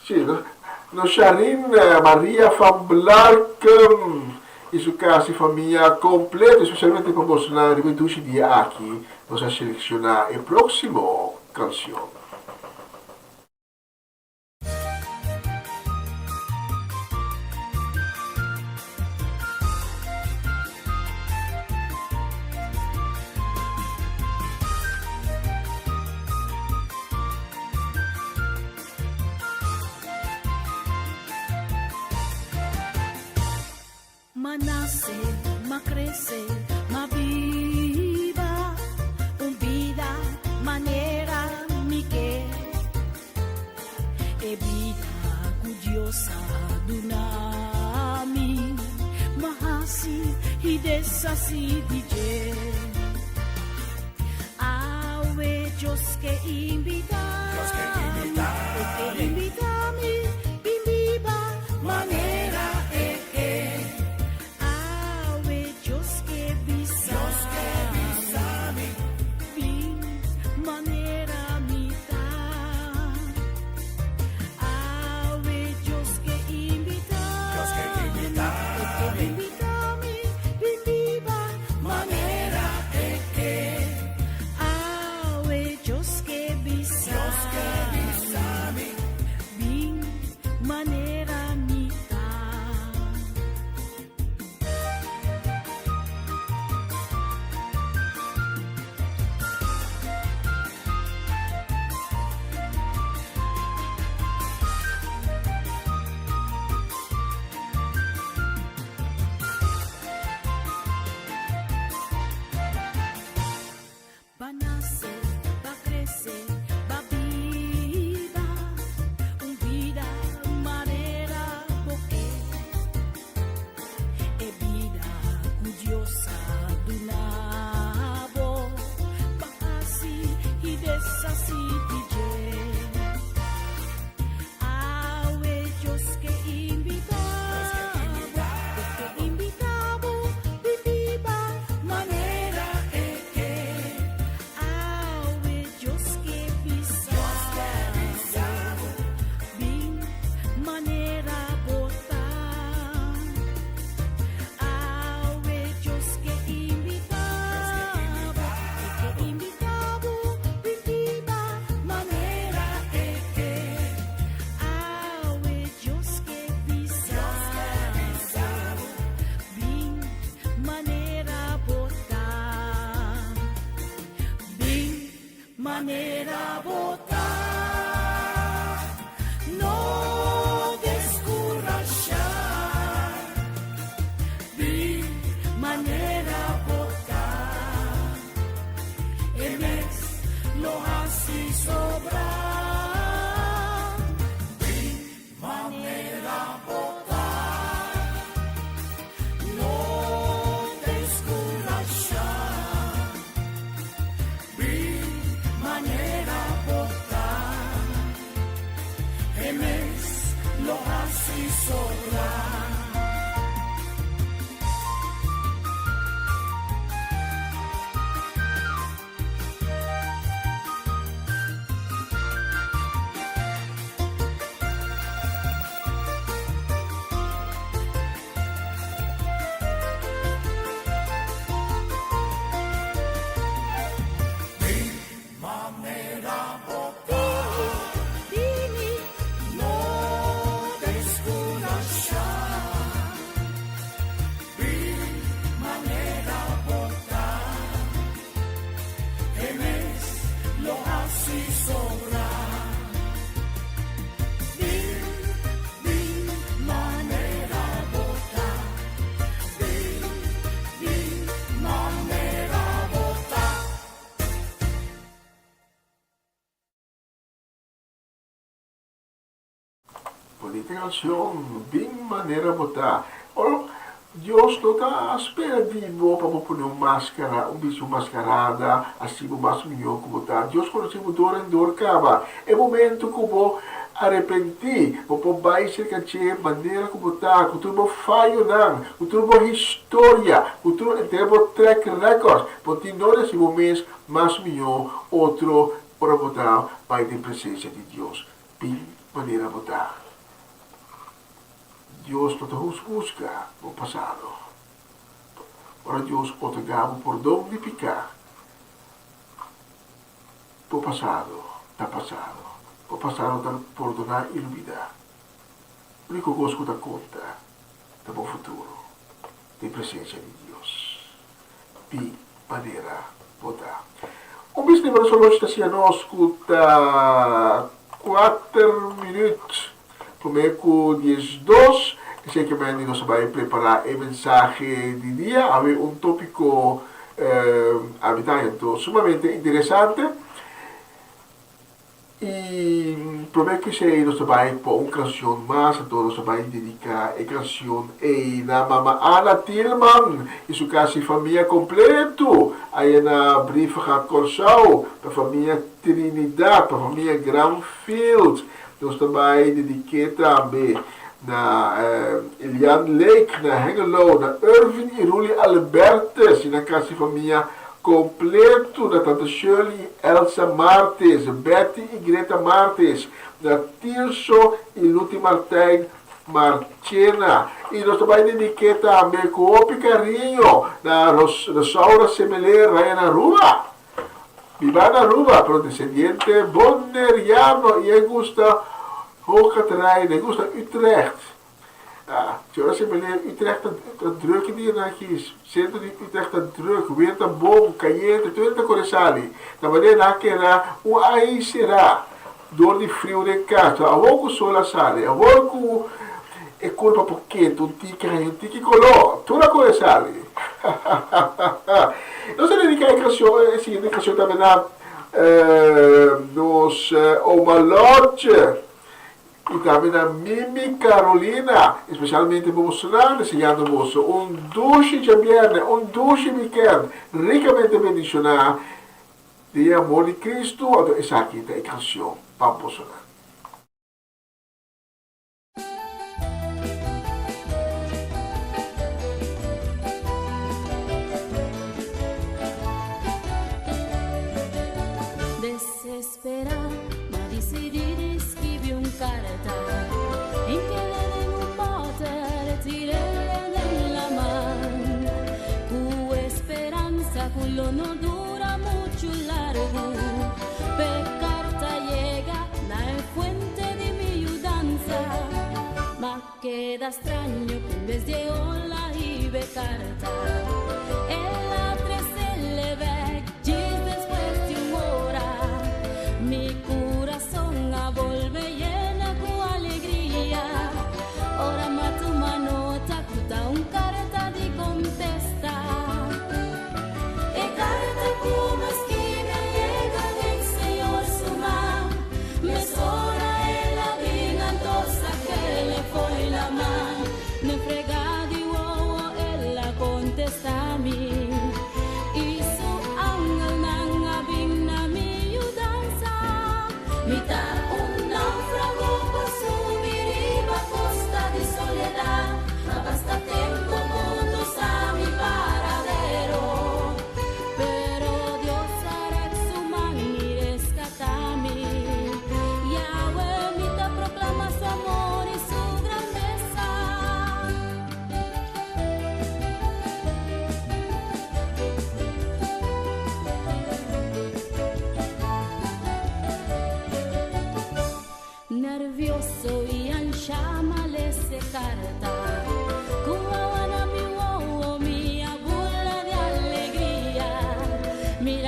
Sí, nos Sharin Maria van Blarcum y su casa y famia completo, especialmente pa bosonan riba e dushi dia aki, nos a selecciona e proximo cancion. M'a nase, m'a krese, m'a biba un bida manera mi ke. E bida ku Dios a duna mi, m'a hasi i deshasi di dje. Awe Dios ke invitá mi, e ke invitá mi bin biba manera e ke. Awe Dios ke bisa mi, bin manera mi ta. Awe Dios ke invitá mi, e ke invitá mi bin biba Manera e ke. Awe Dios ke bisa mi. Bin manera mi ta. Ba nase, ba krese, ba biba un bida manera bo ke. E bida ku Dios a duna bo pa hasi i deshasi di dje. Awe Dios ke invitá bo, e ke invitá bo bin biba manera e ke. Awe Dios ke bisa bo, bin manera bo ta. Awe Dios ke. Manera bo ta, no deskurashá. Bin manera bo ta, e mes lo hasi sobrá. Bin manera bo ta, no deskurashá. Bin manera bo ta, e mes lo hasi sobra. Bonita canción, bin manera bo ta. Ora Dios no ta spera di bo pa bo pone un mascara, un bisti un mascarada, haci bo mas miho cu bo ta. Dios conoce bo door en door caba. E momento cu bo arepenti, bo por bay cerca dje manera cu bo ta, cu tur bo fayonan, cu tur bo historia, cu tur henter bo track record. Bo tin no di haci bo mes mas miho otro ora bo ta bay den presencia di Dios. Bin manera bo ta. Dios no ta husga bo pasado. Ora Dios otorgá bo pordon di piká, bo pasado ta pasado. Bo pasado ta pordoná i lubidá. Úniko kos ku ta konta ta bo futuro den presensia di Dios. Di manera bo ta. Un bis riba nos oloshi ta siña nos ku ta kuater minüt promé ku diesdos. Esei ke men di nos a bai prepará e mensahe di dia. Awe un tópiko ami ta haña anto sumamente interesante. I promé ku esei nos ta bai pa un kanshon mas, anto nos ta bai dediká e kanshon ei na Mama Ana Tielman i su kasi famia kompletu aya na Brievengat Kòrsou, pa famia Trinidad, pa famia Granfield. Nos ta bai dedik'é tambe na Elian Lake na Hengelo, na Irvin i Ruli Albertus i na kasi famia kompletu, na Tante Shirley i Elsa Martes, Betty i Greta Martes, na Tirso i Luti Martijn Marchena. I nos ta bai dedik'é tambe ku hopi kariño na Rosaura Semeler Ryan Aruba. Biba na Aruba, pero descendiente Boneriano y e gusta Hoogkaterijn, e gusta Utrecht. Ah, si ora si meneer Utrecht ta, ta druk e dianan aki, centro di Utrecht ta druk, weer ta bon, cayente, tur hende ta core sali. Ta manera nan a keda un ai cera door di friu den cas. Awor cu sol a sali, awor cu e curpa por kenta un tiki, haña un tiki color, tur a core sali. Nos a dedica e cancion, e siguiente cancion tambe na nos Oma Lotje y tambe na Mimi Carolina, especialmente bosonan, deseando boso un dushi djabierne, un dushi weekend, ricamente bendiciona den e amor di Cristo. Anto esaki ta e cancion pa bosonan. Desesperá, m'a disidí di skibi un karta I keda den un bòter, tir'é den laman Ku e speransa ku lo no dura muchu largu P'e karta yega na e fuente di mi yudansa Ma keda straño ku en bes di e ola hiba e karta El a trese levek djis despues di un ora.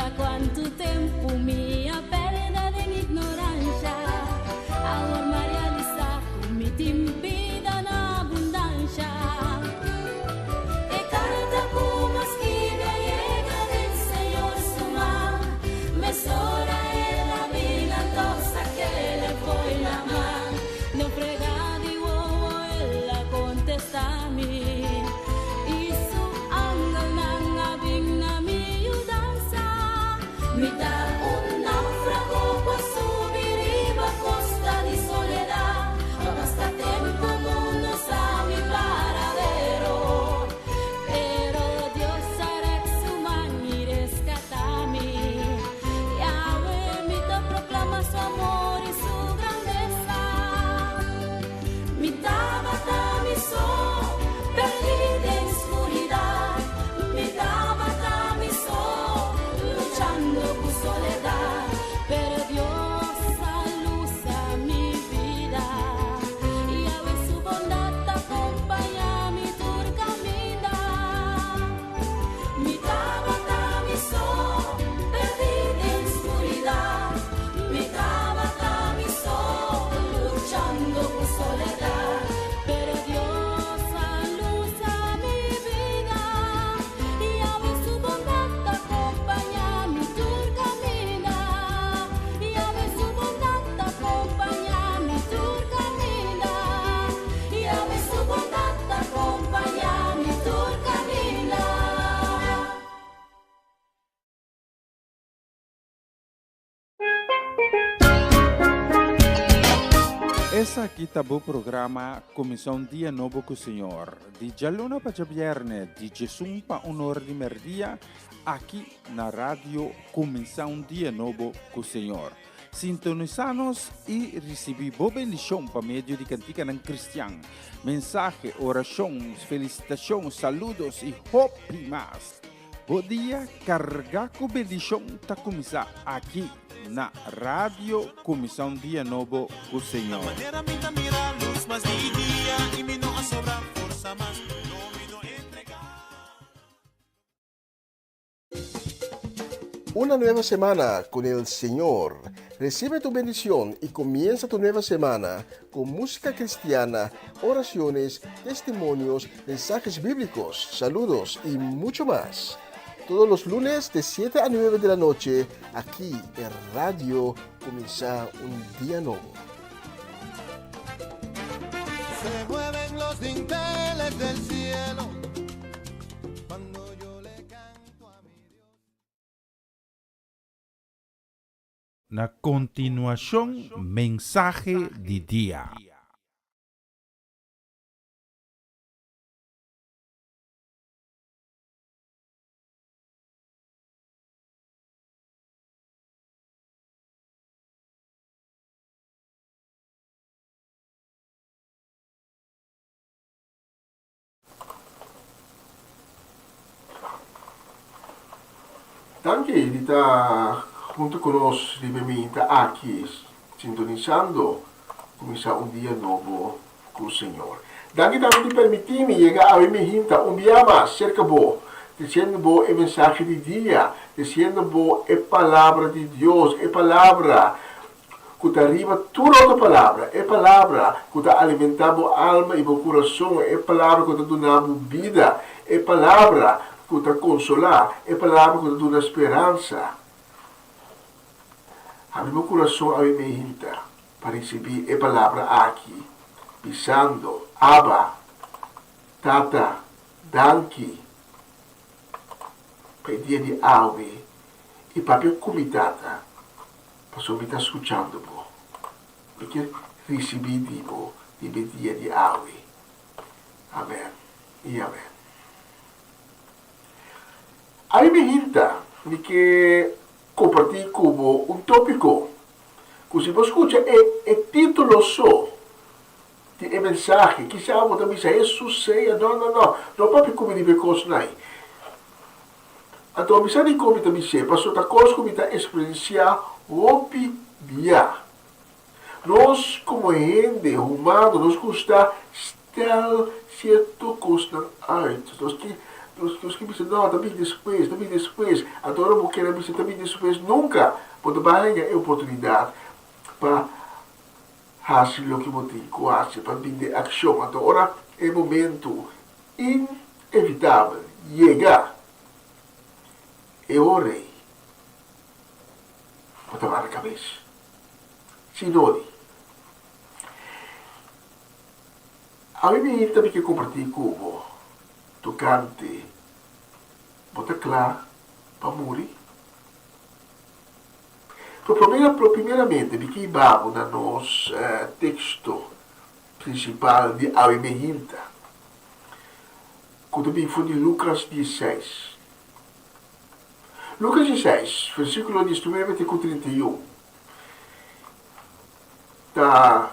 Mira kuantu tempu mi a pèrdè den ignoransha. Awor m'a realisá ku mi tin bida na abundansha. E karta ku m'a skibi a yega den Señor su man. Mesora el a bira tòg sak'el fo'i laman. Den frega di wowo el a kontestá mi. I su angelnan a bin na mi yudansa. Mi ta un náufrago ku a subi riba kosta di soledat. Pa basta tempu mundu sa mi paradero. Pero Dios a rek su man i reskatá mi. Yahweh, mi ta proklama su amor i su grandesa. Mi tabata mi so, perdí den skuridat. Mi tabata mi so, luchando ku soledat. Pero Dios a lusa mi bida. Yahweh su bondat ta kompañá mi tur kaminda. Mi tabata mi so, perdí den skuridat. Mi tabata mi so, luchando ku soledat. Pero Dios a lusa mi bida. Yahweh su bondat ta kompañá mi tur kaminda. Yahweh su bondat ta kompañá mi tur kaminda. Yahweh su bondat ta kompañá mi tur kaminda. Esaki ta bo programa Kuminsá un Dia Nobo ku Señor, di djaluna pa djabièrnè di djesun pa un ora di mèrdia, aki na Radio Kuminsá un Dia Nobo ku Señor. Sintonisá nos i risibí bo bendishon pa medio di kantikanan kristian, mensahe, orashon, felisitashon, saludos i hopi mas. Bo dia kargá ku bendishon ta kuminsá aki na Radio Kuminsá un Dia Nobo ku Señor. Una nueva semana con el Señor. Recibe tu bendición y comienza tu nueva semana con música cristiana, oraciones, testimonios, mensajes bíblicos, saludos y mucho más. Todos los lunes de 7 a 9 de la noche, aquí en Radio Comienza un Día Nuevo. Se mueven los dinteles del cielo cuando yo le canto a mi Dios. Na kontinuashon mensahe di dia. Danki di ta hunto ku nos riba e minta aki sintonisando kuminsá un dia nobo ku Señor. Danki tambe di permití mi yega awe mi hinta un bia mas serka bo, trisiendo bo e mensahe di dia, trisiendo bo e palabra di Dios, e palabra ku ta riba tur otro palabra, e palabra ku ta alimentá bo alma i bo kurason, e palabra ku ta duna bo bida, e palabra ku ta konsolá, e palabra ku ta duna speransa. Habri bo kurason awe meinta pa risibí e palabra aki, bisando, Abba, Tata, danki pa e dia di awe i papia ku mi Tata. Pasobra mi ta skuchando bo. Mi ke risibí di bo riba e dia di awe. Amèn i amèn. Awe mi hinta mi ke kompartí ku bo un tópiko ku si bo skucha e e título so di e mensahe kisas bo ta bisa, Hesus sea, no, no, no, no papia ku mi riba e kosnan ei. Anto mi sa dikon mi ta bis'é, pasobra ta kos ku mi ta eksperensiá hopi bia. Nos komo hende humano nos gusta stel sierto kosnan uit. Nos ke. Nos nos ke bisa no, ta bin despues, ta bin despues. Anto ora bo kere bisa ta bin despues, nunka bo ta bai haña e oportunidat pa hasi loke bo tin ku hasi, pa bin den akshon. Anto ora e momentu inevitabel yega, e ora ei bo ta mara kabes. Si no di. Awe mi ta ke kompartí ku bo tokante bo ta kla pa muri. Pero promé, pero primeramente mi ke hiba bo na nos teksto prinsipal di awe mehinta, ku ta bin for di Lukas diesseis. Lukas diesseis, versíkulo diesnuebe te ku 31, ta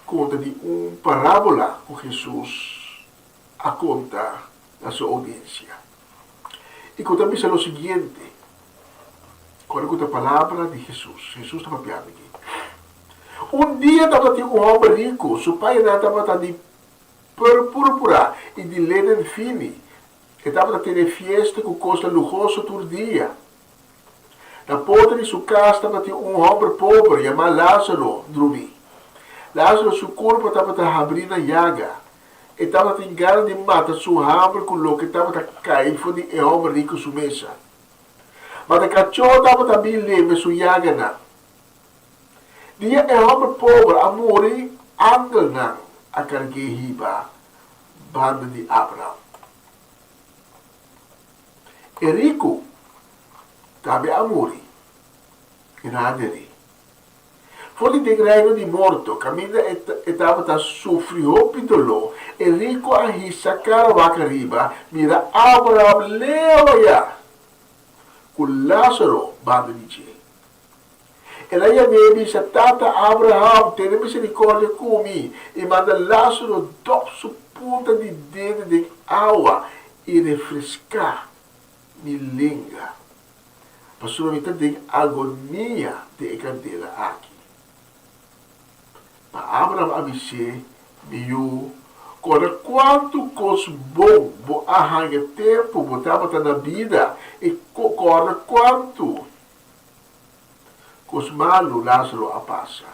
konta di un parábola ku Hesus a konta na su oudiensia i ku ta bisa lo siguiente, Kòrda ku ta palabra di Hesus, Hesus ta papiando aki, Un dia tabatin un hòmber riku, su pañanan tabata di purpura i di lenen fini. E tabata tene fiesta ku kosnan luhoso tur dia. Na porta di su kas tabatin un hòmber pober yamá Lázaro drumí. Lázaro su kurpa tabata habrí na yaga. E tabatin gana di mata su hamber ku loke tabata kai for di e hòmber riku su mesa. Ma ta kachó tabata bin lembe su yaganan. Dia e hòmber pober a muri, angelnan a karg'é hiba banda di Abraham. E riku tambe a muri i nan a der'é. For di den reino di morto, kaminda e tabata sufri hopi doló, e riku a hisa kara wak ariba, mira Abraham leu ayá, ku Lázaro banda di dje. El a yam'é i bisa, Tata Abraham, tene miserikòrdia ku mi i manda Lázaro dòp su punta di dede den awa i refreská mi lenga, pasobra mi ta den agonia den e kandela aki. Ma Abraham a bis'é, Mi yu, kòrda kuantu kos bon bo a haña tempu bo tabata na bida i kòrda kuantu Kos malu Lázaro a pasa.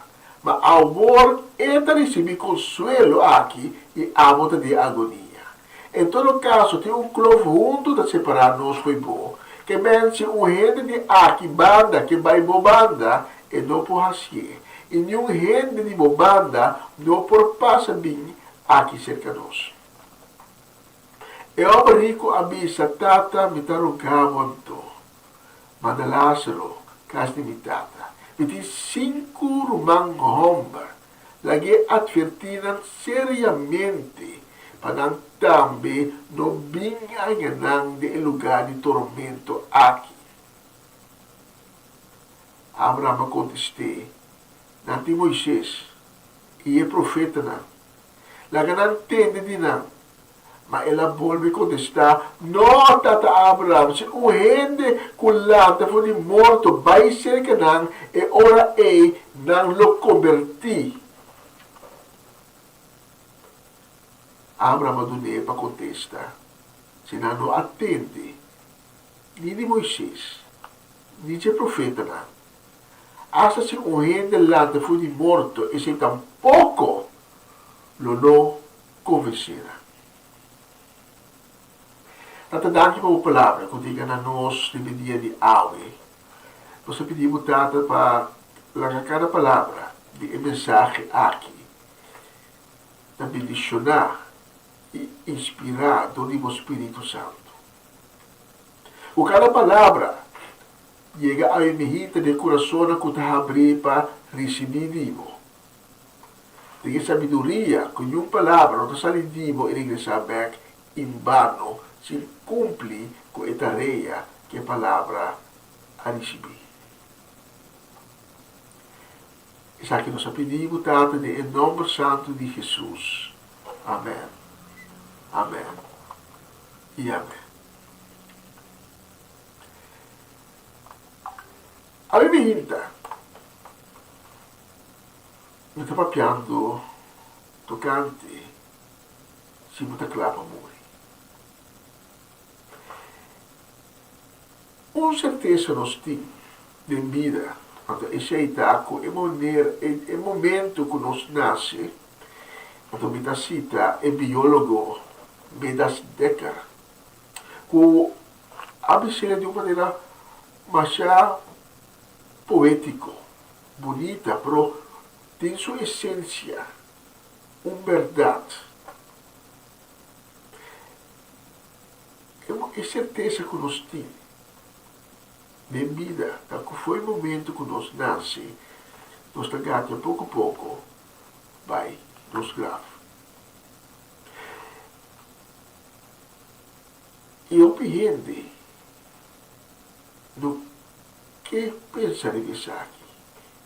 Ma awor e ta risibí konsuelo aki i abo ta den agonia. En todo kaso tin un klof huntu ta separá nos fo'i bo. Ke men si un hende di aki banda ke bai bo banda, e no por hasié, i niun hende di bo banda no por pasa bin aki serka nos. E hòmber riku a bisa, Tata, mi ta roga bo anto, Manda Lázaro kas di mi tata. Mi tin sinku ruman hòmber. Lag'é atvertí nan seriamente pa nan tambe no bin haña nan den e lugá di tormento aki. Abraham a kontest'é, Nan tin Moisés i e profetanan. Laga nan tende di nan. Ma el a bolbe kontestá, No, Tata Abraham, si un hende ku lanta for di morto bai serka nan, e ora ei nan lo kombertí. Abraham a dun'é pa kontesta, Si nan no a tende ni di Moisés ni dje profetanan, asta si un hende lanta for di morto, esei tampoko lo no konvensé nan. Tata danki pa bo palabra ku diga na nos riba e dia di awe. Nos ta pidi bo Tata pa laga kada palabra di e mensahe aki ta bendishoná i inspirá dor di bo Spiritu Santu. Ku kada palabra yega awe mihita den kurasonnan ku ta habrí pa risibí di bo. Den e sabiduria ku niun palabra no ta sali di bo i regresá bèk en bano sin kumpli ku e tarea ku e palabra a risibí. Esaki nos a pidi bo, Tata, den e nòmber santu di Hesus. Amèn, amèn i amèn. Ami mi hinta. Mi ta papiando tokante si bo ta kla pa muri. Un sertesa nos tin den bida, anto esei ta ku e manera, e momento ku nos nase, anto mi ta sita e biólogo Medas Dekker, ku a bis'é di un manera masha poétiko, bunita, pero den su esensia un bèrdat. E sertesa ku nos tin den bida ta ku for e momentu ku nos nase, nos ta gatia poko poko bai nos graf. I hopi hende no ke pensa riba esaki,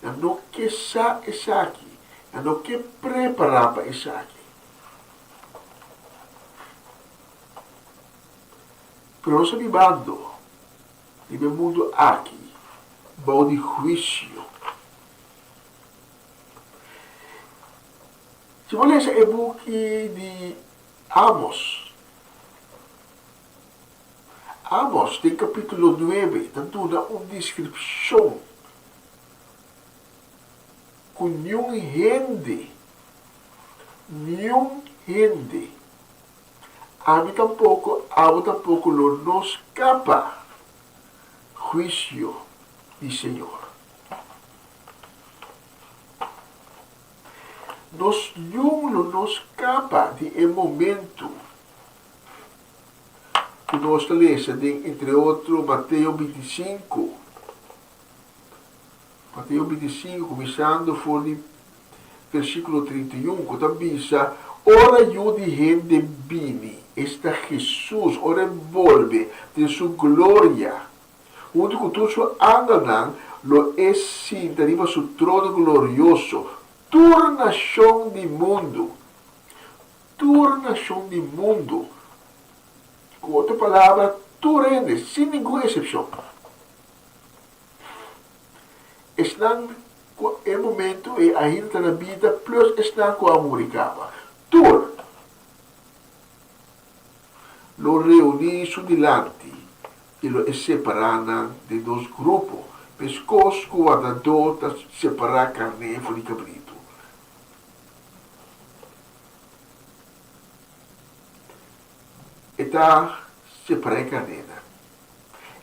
nan no ke sa esaki, nan no ke prepará pa esaki. Pero nos ta bibando riba e mundu aki bou di huisio. Si bo lesa e buki di Amos, Amos den kapítulo nuebe ta duna un deskripshon ku niun hende, niun hende, Ami tampoko, abo tampoko lo no skapa huisio di Señor. Nos niun lo no skapa di e momentu ku nos ta lesa den entre otro Mateo bintisinku, Mateo bintisinku kuminsando for di versíkulo 31, ku ta bisa, Ora Yu di hende bini, esta Hesus, ora e bolbe den su gloria, huntu ku tur su angelnan, lo e sinta riba su trono glorioso. Tur nashon di mundu, tur nashon di mundu, ku otro palabra, tur hende, sin ningun eksepshon. Esnan ku e momentu ei ainda ta na bida plus esnan ku a muri kaba. Tur lo reuní su dilanti i lo e separá nan den dos grupo, meskos ku wardadó ta separá karné for di kabritu. E ta separá e karnénan.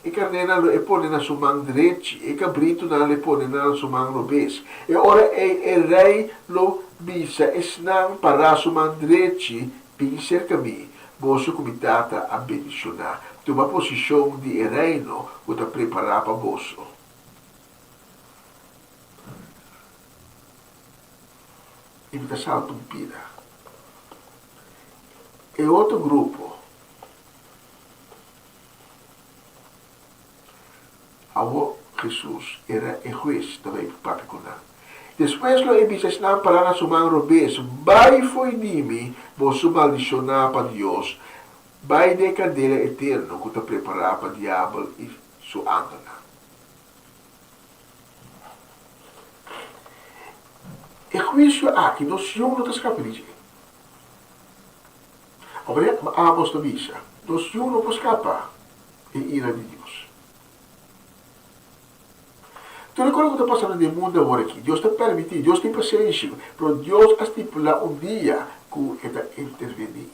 E karnénan lo e pone na su man drechi, e kabritunan lo e pone na su man robes. E ora ei e rei lo bisa esnan pará su man drechi, Bin serka mi, boso ku mi Tata a bendishoná, tuma posishon di e reino ku ta prepará pa boso. I mi ta salta un pida. E otro grupo. Awor Hesus era e hues ta bai papia ku nan. Despues lo e bisa esnan pará na su man robes, Bai fo'i di mi, boso maldishoná pa Dios, bai den e kandela eterno ku ta prepará pa diabel i su angelnan. E huisio aki nos yu no ta skapa di dje. Ora Amos ta bisa, Nos yu no por skapa e ira di Dios. Tur e kos ku ta pasando den mundu awor aki, Dios ta permití, Dios tin pasenshi, pero Dios a stipulá un dia ku e ta intervení.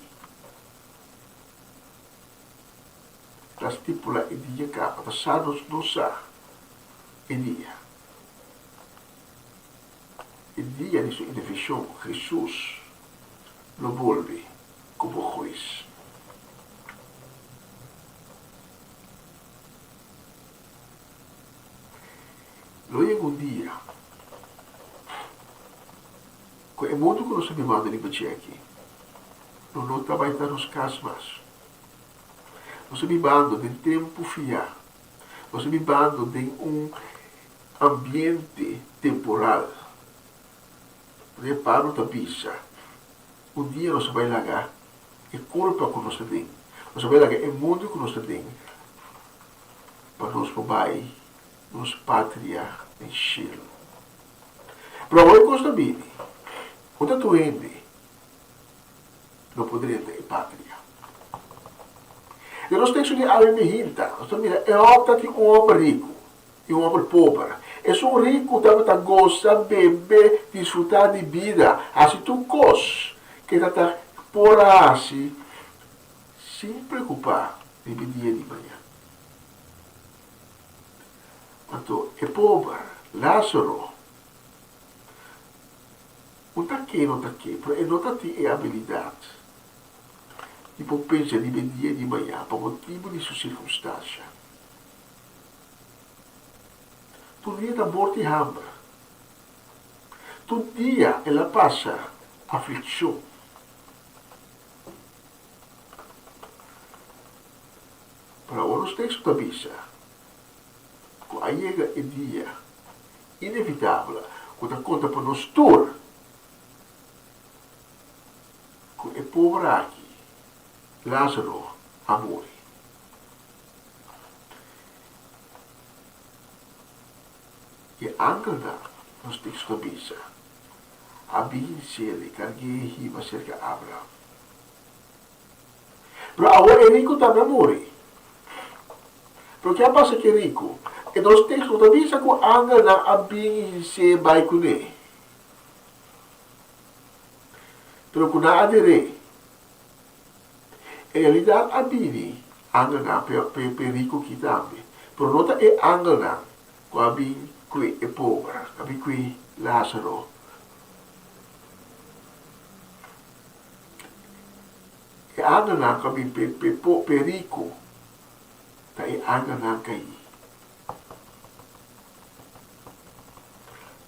Ta stipulá e dia kaba, ta sa nos no sa e dia. E dia di su intervenshon, Hesus lo bolbe komo hues. Lo yega un dia ku e mundu ku nos ta bibando riba dje aki lo no ta bai ta nos kas mas. Nos ta bibando den tempu fiá. Nos ta bibando den un ambiente temporal. Rei Pablo ta bisa, Un dia nos ta bai laga e kulpa ku nos ta den, nos ta bai laga e mundu ku nos ta den, pa nos por bai nos patria den shelu. Pero awor e kos ta bini, unda tur hende lo por drenta e patria. Den nos teksto di awe mihinta, nos ta mira e hòmber ta tin un hòmber riku i un hòmber pober. Esun riku tabata gosa, bebe, disfrutá di bida, hasi tur kos ku e ta por a hasi sin preokupá riba e dia di mañan. Anto e pober, Lázaro, un ta ke no ta ke, pero e no ta tin e abilidat di por pensa riba e dia di mañan pa motibu di su sirkunstansha. Tur dia ta morti hamber. Tur dia el a pasa aflikshon. Pero awor nos teksto ta bisa ku a yega e dia inevitabel ku ta konta pa nos tur ku e pober aki, Lázaro, a muri. E angelnan, nos teksto ta bisa, a bin seli karg'é hiba serka Abraham. Pero awor e riku tambe a muri. Pero ke a pasa ku e riku? E nos teksto no ta bisa ku angelnan a bin hins'é bai kuné. Pero ku nan a der'é. En realidat a bini angelnan p'e riku ki tambe. Pero no ta e angelnan ku a bin kue e pober, a bin kue Lázaro. E angelnan ku a bin p'e riku ta e angelnan kaí.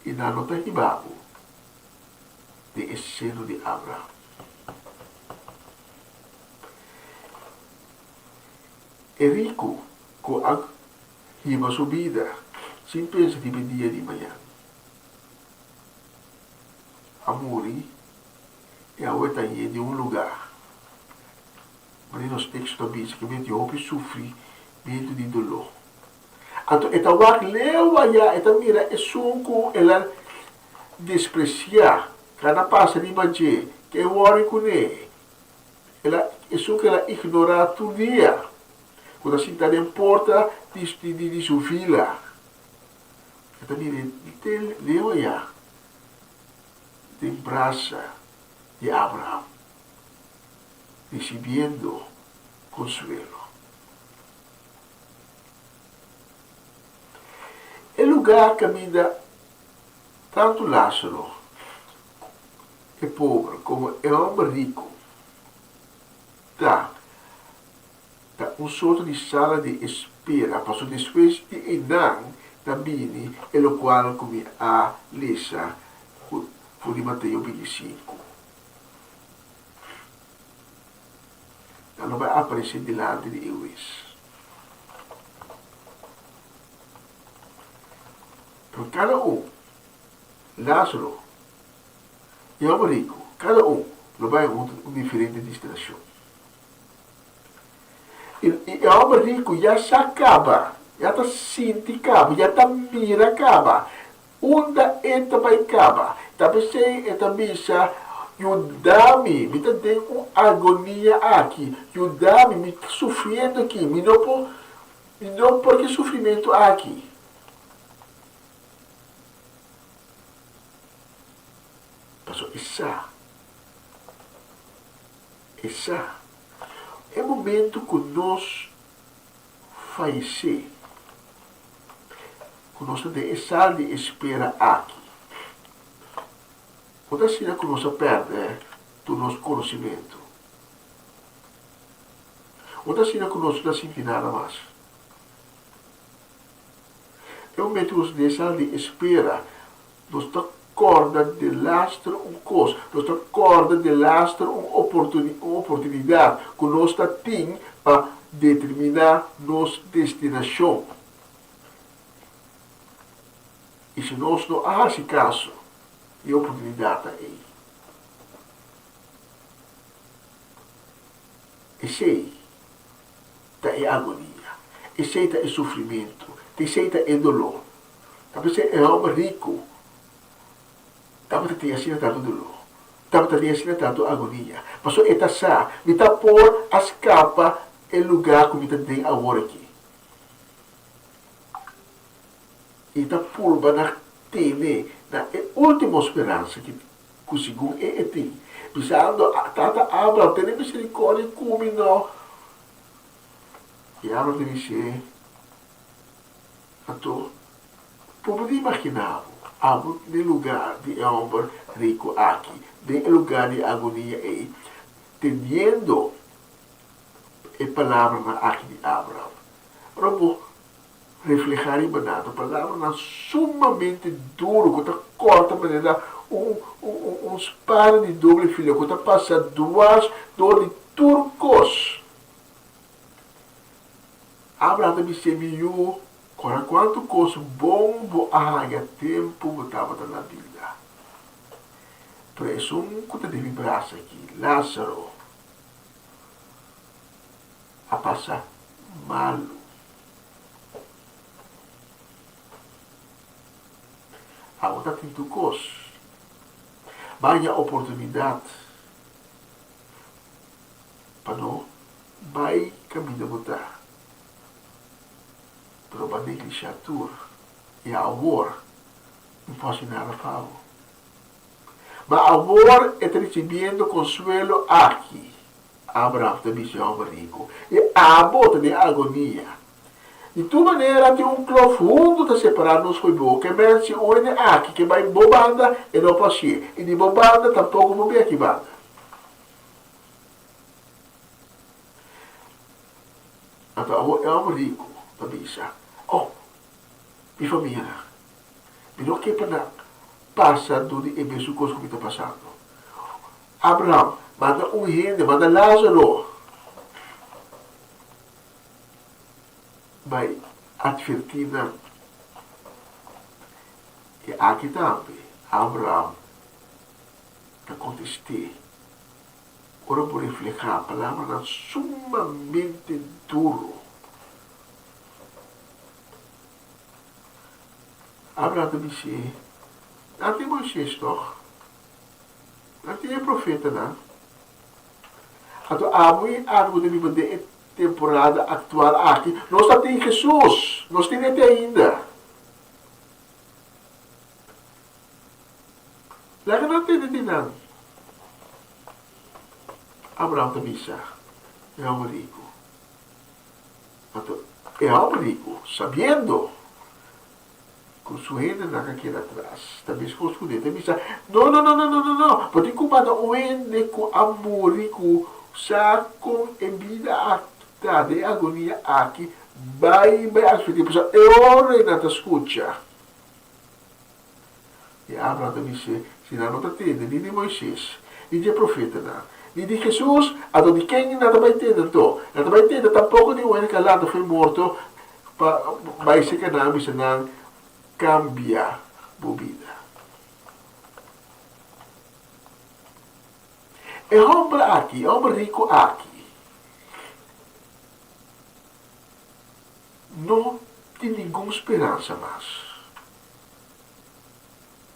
I nan no ta hiba bo den e seno di Abraham. E riku ku a hiba su bida sin pensa riba e dia di mañan a muri i awe ta ye den un lugá. Manera nos teksto ta bisa ku mester hopi sufrimentu di doló. Anto e ta wak leu ayá, e ta mira esun ku el a despresiá, kana pasa riba dje, ke wòri kuné, el a, esun ku el a ignorá tur dia, ku ta sinta den porta di, di, di su vila. E ta mira te leu ayá, den brasa di Abraham, risibiendo konsuelo. E lugá kaminda tantu Lázaro, e pober, komo e hòmber riku ta, ta un sorto di sala di espera, pasobra despues di einan ta bini e lokual ku mi a lesa for di Mateo bintisinku. Nan lo bai aparesé dilanti di e hues. Pero kada un, Lázaro i e hòmber riku, kada un lo bai un diferente destinashon. I e hòmber riku ya sa kaba, ya ta sinti kaba, ya ta mira kaba Unda e ta bai kaba? Ta p'esei e ta bisa, Yuda mi, mi ta den un agonia aki. Yuda mi, mi ta sufriendo aki. Mi no por, mi no por ku e sufrimentu aki. Pasobra e sa, e sa, e momento ku nos fayesé, ku nos ta den e sal di espera aki. No ta asina ku nos a pèrdè tur nos konosimentu. No ta asina ku nos no ta sinti nada mas. E momentu ku nos ta den e sal di espera, nos ta kòrda delaster un kos, nos ta kòrda delaster un oportunidat ku nos ta tin pa determiná nos destinashon. I si nos no a hasi kaso di e oportunidatnan ei, esei ta e agonia, esei ta e sufrimentu, esei ta e doló. Ta p'esei e hòmber riku tabata tin asina tantu doló, tabata tin asina tantu agonia, pasobra e ta sa, Mi ta por a skapa. e lugá ku mi ta den awor aki. I ta purba na tene na e último speransa ki ku segun e e tin, bisando, Tata Abraham, tene miserikòrdia ku mi no. I Abraham ta bis'é, Anto, bo por imaginá bo, abo den lugá di e hòmber riku aki, den e lugá di agonia ei, teniendo e palabranan aki di Abraham? Ora bo reflehá riba nan, ta palabranan sumamente duru ku ta kòrta manera un un spada di doble filo ku ta pasa dwars dor di tur kos. Abraham ta bis'é, Mi yu, kòrda kuantu kos bon bo a haña tempu bo tabata na bida. Pero esun ku ta den mi brasa aki, Lázaro, a pasa malu. Awor ta tin tur kos. Bo a haña oportunidat pa no bai kaminda bo ta, pero bo a neglishá tur i awor no por hasi nada pa bo. Ma awor e ta risibiendo konsuelo aki, Abraham ta bisa e hòmber riku, i abo ta den agonia. Di tur manera tin un klof hundu ta separá nos ku bo, ke men si un hende aki ke bai bo banda, e no por hasié, i di bo banda tampoko por bin aki banda. Anto awor e hòmber riku ta bisa, Oh, mi famianan, mi no ke pa nan pasa dor di e mesun kos ku mi ta pasando. Abraham, manda un hende, manda Lázaro bai atvertí nan. I aki tambe Abraham ta kontest'é. Ora bo reflehá palabranan sumamente duru. Abraham ta bis'é, Nan tin Moisés tòg? Nan tin e profetanan. Anto abo i ami ku ta biba den e temporada aktual aki, nos ta tin Hesus! Nos tin e te ainda. Laga nan tende di nan. Abraham ta bisa e hòmber riku. Anto e hòmber riku, sabiendo ku su hendenan a keda atras, ta meskos ku ne, ta bisa, No, no, no, no, no, no, no, bo tin ku manda un hende ku a muri ku sa kon e bida aki ta, den e agonia aki, bai bai atvertí, pasobra e ora ei nan ta skucha. I Abraham ta bis'é, Si nan no ta tende ni di Moises, ni di e profetanan, ni di Hesus, anto di ken nan ta bai tende anto? Nan ta bai tende tampoko di un hende ku a lanta for e morto pa bai serka nan bisa nan, Kambia bo bida. E hòmber aki, e hòmber riku aki, no tin ningun speransa mas.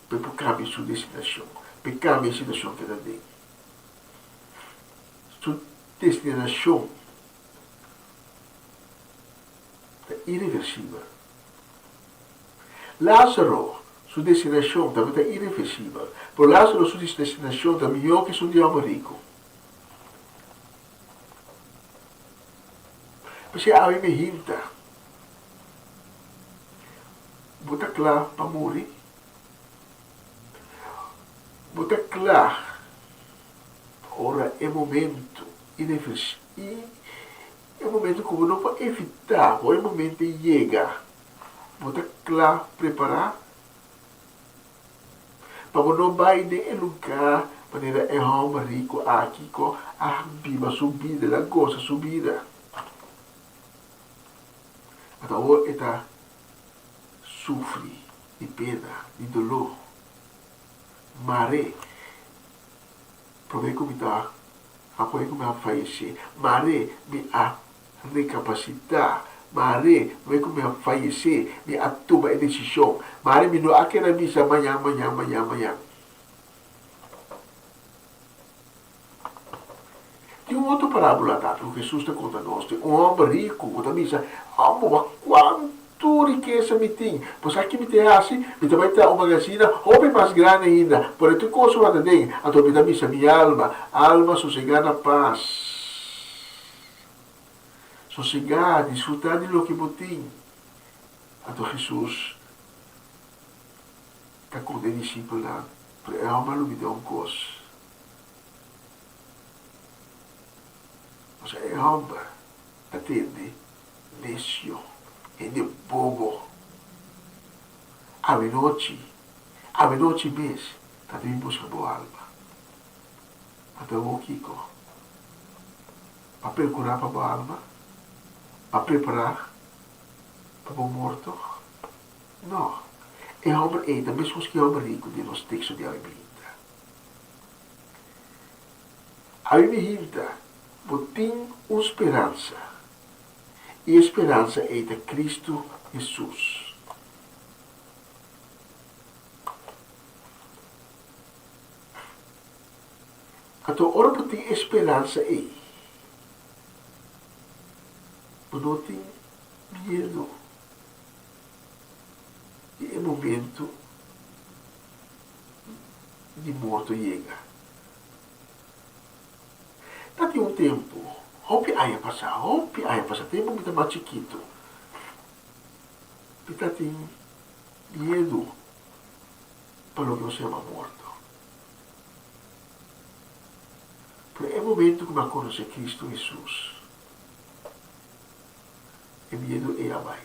Pa e por kambia su destinashon, pa e kambia e situashon ku e ta den. Su destinashon ta ireversibel. Lázaro su destinashon tambe ta ireversibel, pero Lázaro su destinashon ta mihó ku esun di hòmber riku. P'esei awe mi hinta. Bo ta kla pa muri? Bo ta kla pa ora e momento e momento ku bo no por evitá, ora e momento ei yega, bo ta kla prepará? Pa bo no bai den e lugá manera e hòmber riku aki ku a biba su bida, el a gosa su bida. Ata awor e ta sufri di pena, di doló. Mare, promé ku mi ta apoyá ku mi a fayesé. Mare, mi a rekapasitá. Mare, promé ku mi a fayesé, mi a tuma e desishon. Mare, mi no a keda bisa mañan, mañan, mañan, mañan. Tin un otro parábola tambe ku Hesus ta konta nos di un hòmber riku ku ta bisa, Amo, wak kuantu rikesa mi tin! Bo sa ki mi ta hasi? Mi ta bai traha un magasina hopi mas grandi ainda, pone tur kos ku ta den. Anto mi ta bisa mi alma, Alma, sosegá na pas. Sosegá, disfrutá di loke bo tin. Anto Hesus ta konta e disipelnan, Pero e hòmber a lubidá un kos. Pasobra e hòmber ta tende nesio, hende bobo. Awenochi, awenochi mes ta bin buska bo alma. Anto awor kiko? Pa perkurá pa bo alma? Pa prepará pa bo morto? No. E hòmber ei ta meskos ku e hòmber riku den nos teksto di awe binta. Awe mihinta, bo tin un speransa, i e speransa ei ta Kristu Hesus. Anto ora bo tin e speransa ei, bo no tin miedu di e momento di morto yega. Ta tin un tempu, hopi aña pasá, hopi aña pasá, tempu mi ta mas chikitu, mi ta tin miedu pa loke nos yama morto. Pero e momento ku mi a konosé Kristu Hesus, e miedu ei a bai.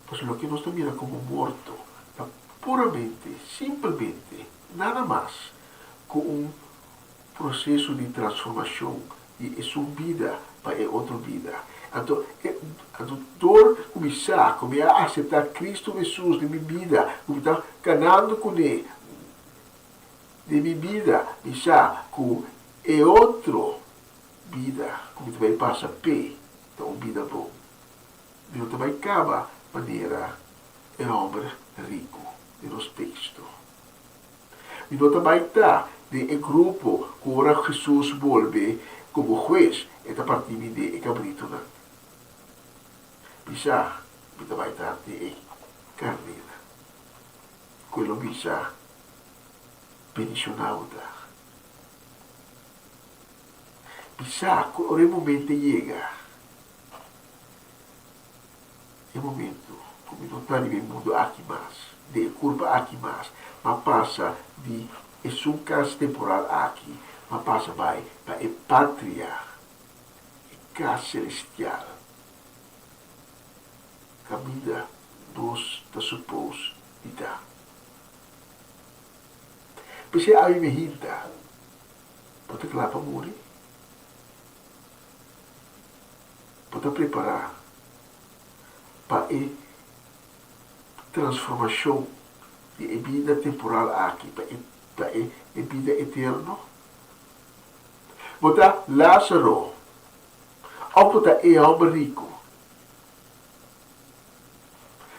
Pues loke nos ta mira komo morto ta puramente, simpelmente, nada mas ku un proseso di transformashon di esun bida pa e otro bida. Anto, e, anto dor ku mi sa ku mi a aseptá Kristu Hesus den mi bida, ku mi ta kanando kuné den mi bida, mi sa ku e otro bida ku mi ta bai pasa p'e ta un bida bon. Mi no ta bai kaba manera e hòmber riku den nos teksto. Mi no ta bai ta den e grupo ku ora Hesus bolbe komo hues e ta partí mi den e kabritunan. Bisa mi ta bai ta den e karnénan ku e lo bisa bendishoná bo ta. Bisa ku ora e momento yega. E momento ku mi no ta riba e mundu aki mas, den e kurpa aki mas, m'a pasa di esun kas temporal aki, m'a pasa bai pa e patria, e kas selestial, kaminda nos ta supos di ta. P'esei ami mi hinta, bo ta kla pa muri? Bo ta prepará pa e transformashon di e bida temporal aki pa e pa e e bida eterno? Bo ta Lázaro òf bo ta e hòmber riku?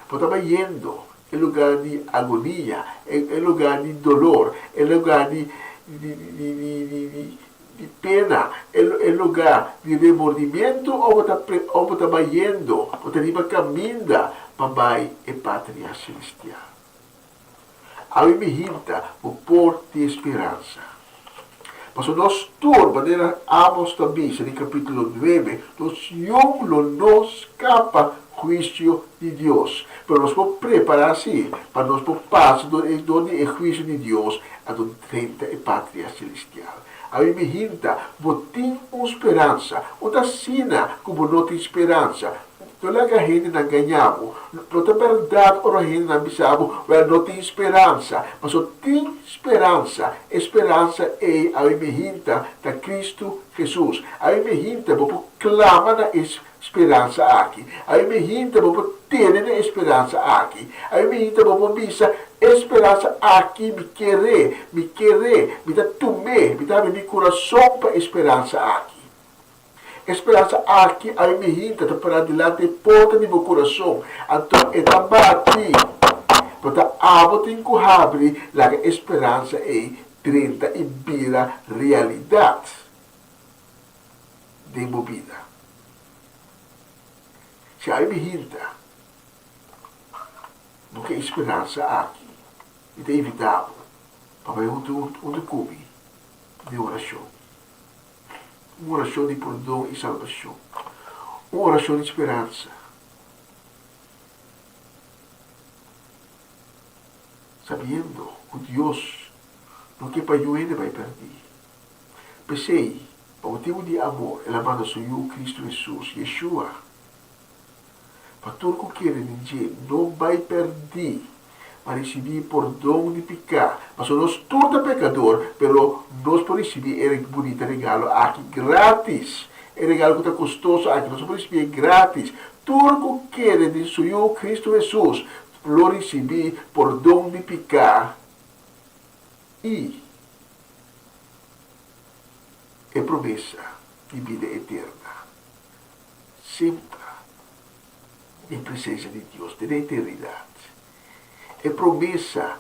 Bo ta bayendo e lugá di agonia, e e lugá di dolor, e lugá di di di di di di di pena, e e lugá di remordimentu òf bo ta pre òf bo ta bayendo, bo ta riba kaminda pa bai e patria selestial? Awe mi hinta bo por tin speransa. Pasobra nos tur, manera Amos ta bisa den kapítulo nuebe, nos yong lo no skapa huisio di Dios. Pero nos por prepará sí pa nos por pasa dor e dor di e huisio di Dios anto drenta e patria selestial. Awe mi hinta, bo tin un speransa. Un ta asina ku bo no tin speransa. No laga hendenan gañá bo. No ta bèrdat ora hendenan bisa bo, Wèl, no tin speransa. Pasobra tin speransa. E speransa ei awe mi hinta ta Kristu Hesus. Awe mi hinta bo por klama na e speransa aki. Awe mi hinta bo por tene na e speransa aki. Awe mi hinta bo por bisa, E speransa aki mi ker'é, mi ker'é, mi ta tum'é, mi ta habri mi kurason pa e speransa aki. E speransa aki a mi hinta ta pará dilanti e porta di bo kurason, anto e ta bati. Bo ta abo tin ku habri laga e speransa ei drenta i bira realidat den bo bida. Si awe mi hinta bo ke e speransa aki, mi ta invitá bo pa bai huntu huntu ku mi den orashon. Un orashon di pordon i salbashon. Un orashon di speransa. Sabiendo ku Dios no ke pa yu hende bai pèrdí. P'esei, pa motibu di amor, el a manda su Yu, Kristu Hesus, Yeshua, pa tur ku kere den dje no bai pèrdí, ma risibí pordon di piká. Pasobra nos tur ta pekador, pero nos por risibí e bunita regalo aki grátis. E regalo ku ta kostoso aki, nos por risibí e grátis. Tur ku kere den su Yu, Kristu Hesus, lo risibí pordon di piká i e promesa di bida eterna semper den presensia di Dios den eternidat. E promesa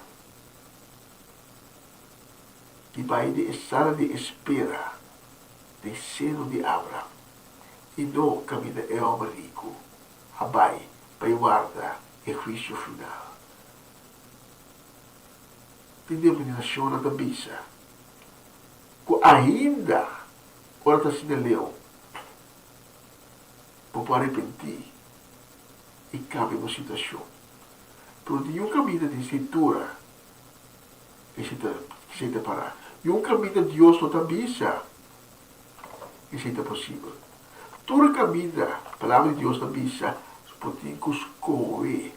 di bai den e sala di espera den seno di Abraham i no kaminda e hòmber riku a bai pa e warda e huisio final. Tin denominashonnan ta bisa ku ainda ora ta asina leu bo por arepentí i kambia bo situashon. Pero tin un kaminda den Skritura esei ta esei ta pará. Niun kaminda Dios no ta bisa esei ta posibel. Tur kaminda Palabra di Dios ta bisa bo tin ku skohe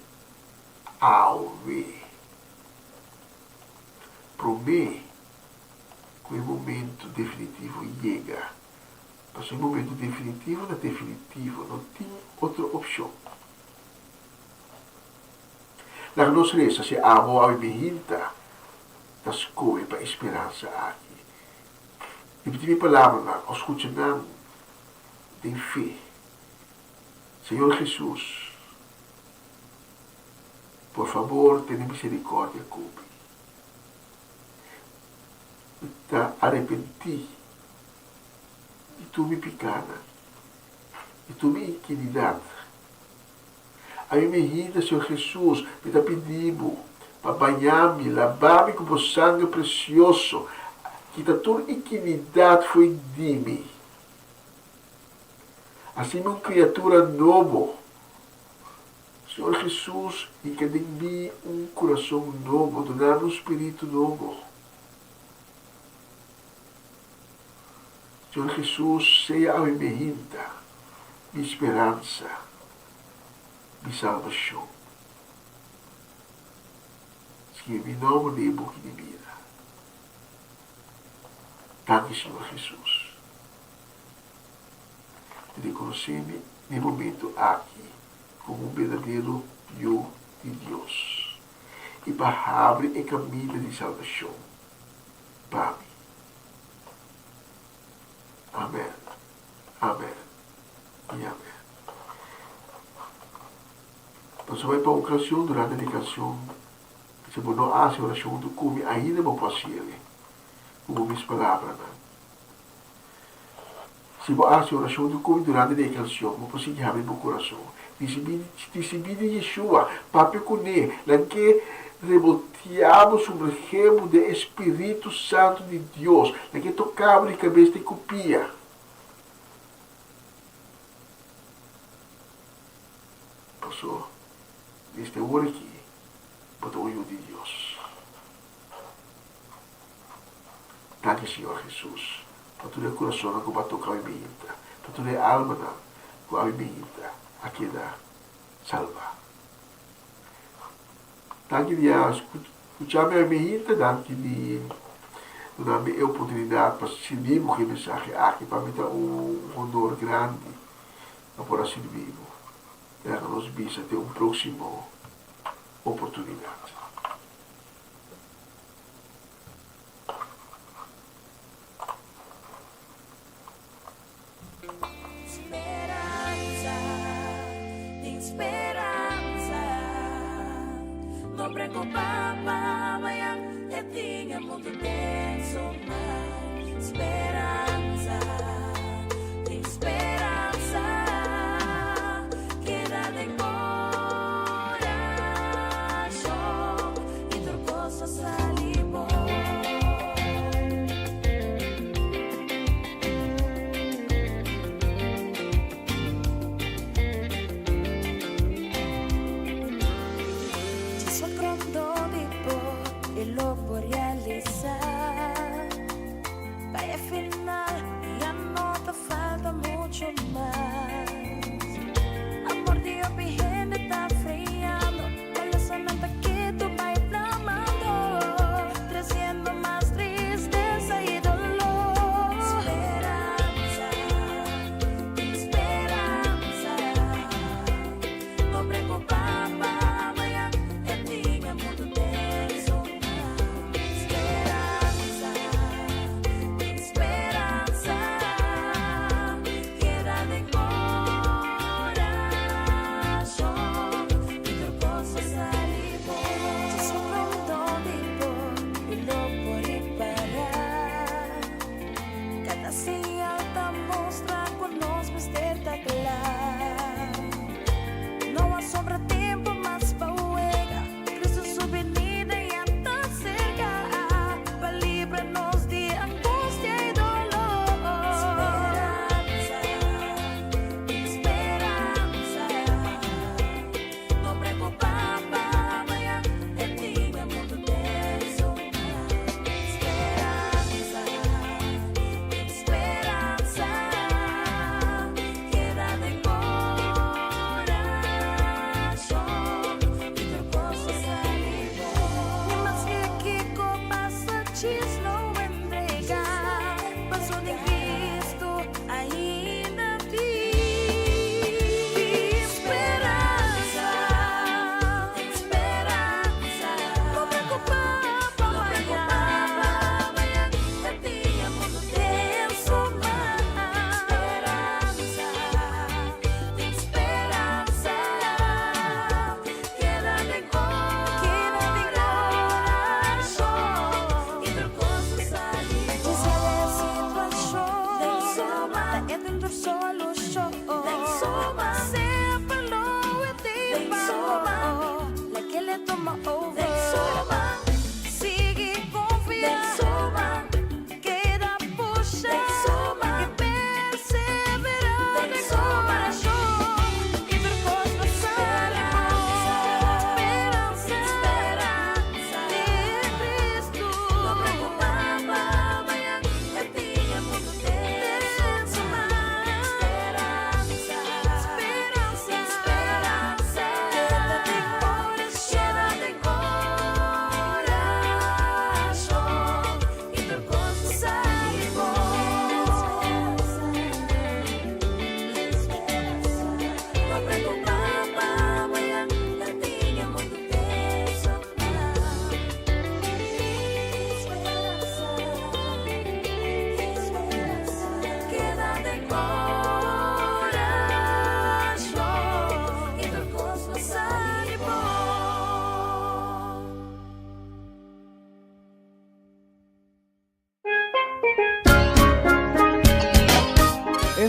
awe. Promé ku e momento definitivo yega. Pasobra e momento definitivo ta definitivo, no tin otro opshon. Laga nos resa si abo awe mihinta ta skohe pa e speransa aki. Ripití mi palabranan òf skucha nan den fe. Señor Hesus, por fabor tene miserikòrdia ku mi. Mi ta arepentí di tur mi pikánan, di tur mi inkinidat. Ami mi hinda, Señor Hesus, mi ta pidi Bo pa baña mi, laba mi ku Bo sanger presioso, kita tur inkinidat fo'i di mi. Hasi mi un kriatura nobo. Señor Hesus, hinka den mi un kurason nobo, duna mi un spiritu nobo. Señor Hesus, sea awe mi hinta, mi speransa, mi salbashon. Skirbi mi nomber den e buki di bida. Danki, Señor Hesus. Di rekonosé mi den e momento aki komo un berdadero Yu di Dios i pa habri e kaminda di salbashon pa mi. Amen, amen i amen. Nos a bai pa un kansion, durante di kansion, si bo no a hasi orashon huntu ku mi, ainda bo por hasi el ku bo mes palabranan. Si bo a hasi orashon huntu ku mi durante di e kansion, bo por sigui habri bo kurason. Risibí risibí di Yeshua, papia kuné, lank'é revoltiá bo, sumergé bo den e Spiritu Santu di Dios, lank'é toká bo di kabes te ku pia. Paso, desde awor aki, bo ta un yu di Dios. Danki Señor Jesus pa tur e curasonnan cu bo a toca awe mainta, pa tur e almanan cu awe mainta a keda salba. Danki di a scucha mi awe mainta, danki di duna mi e oportunidad pa sirbi bo cu e mensahe aki. Pa mi ta un honor grandi pa por a sirbi bo. Laga nos bisa te un proximo oportunidad. Speransa, tin speransa. No preocupa pa mañan, e tin e mundo den.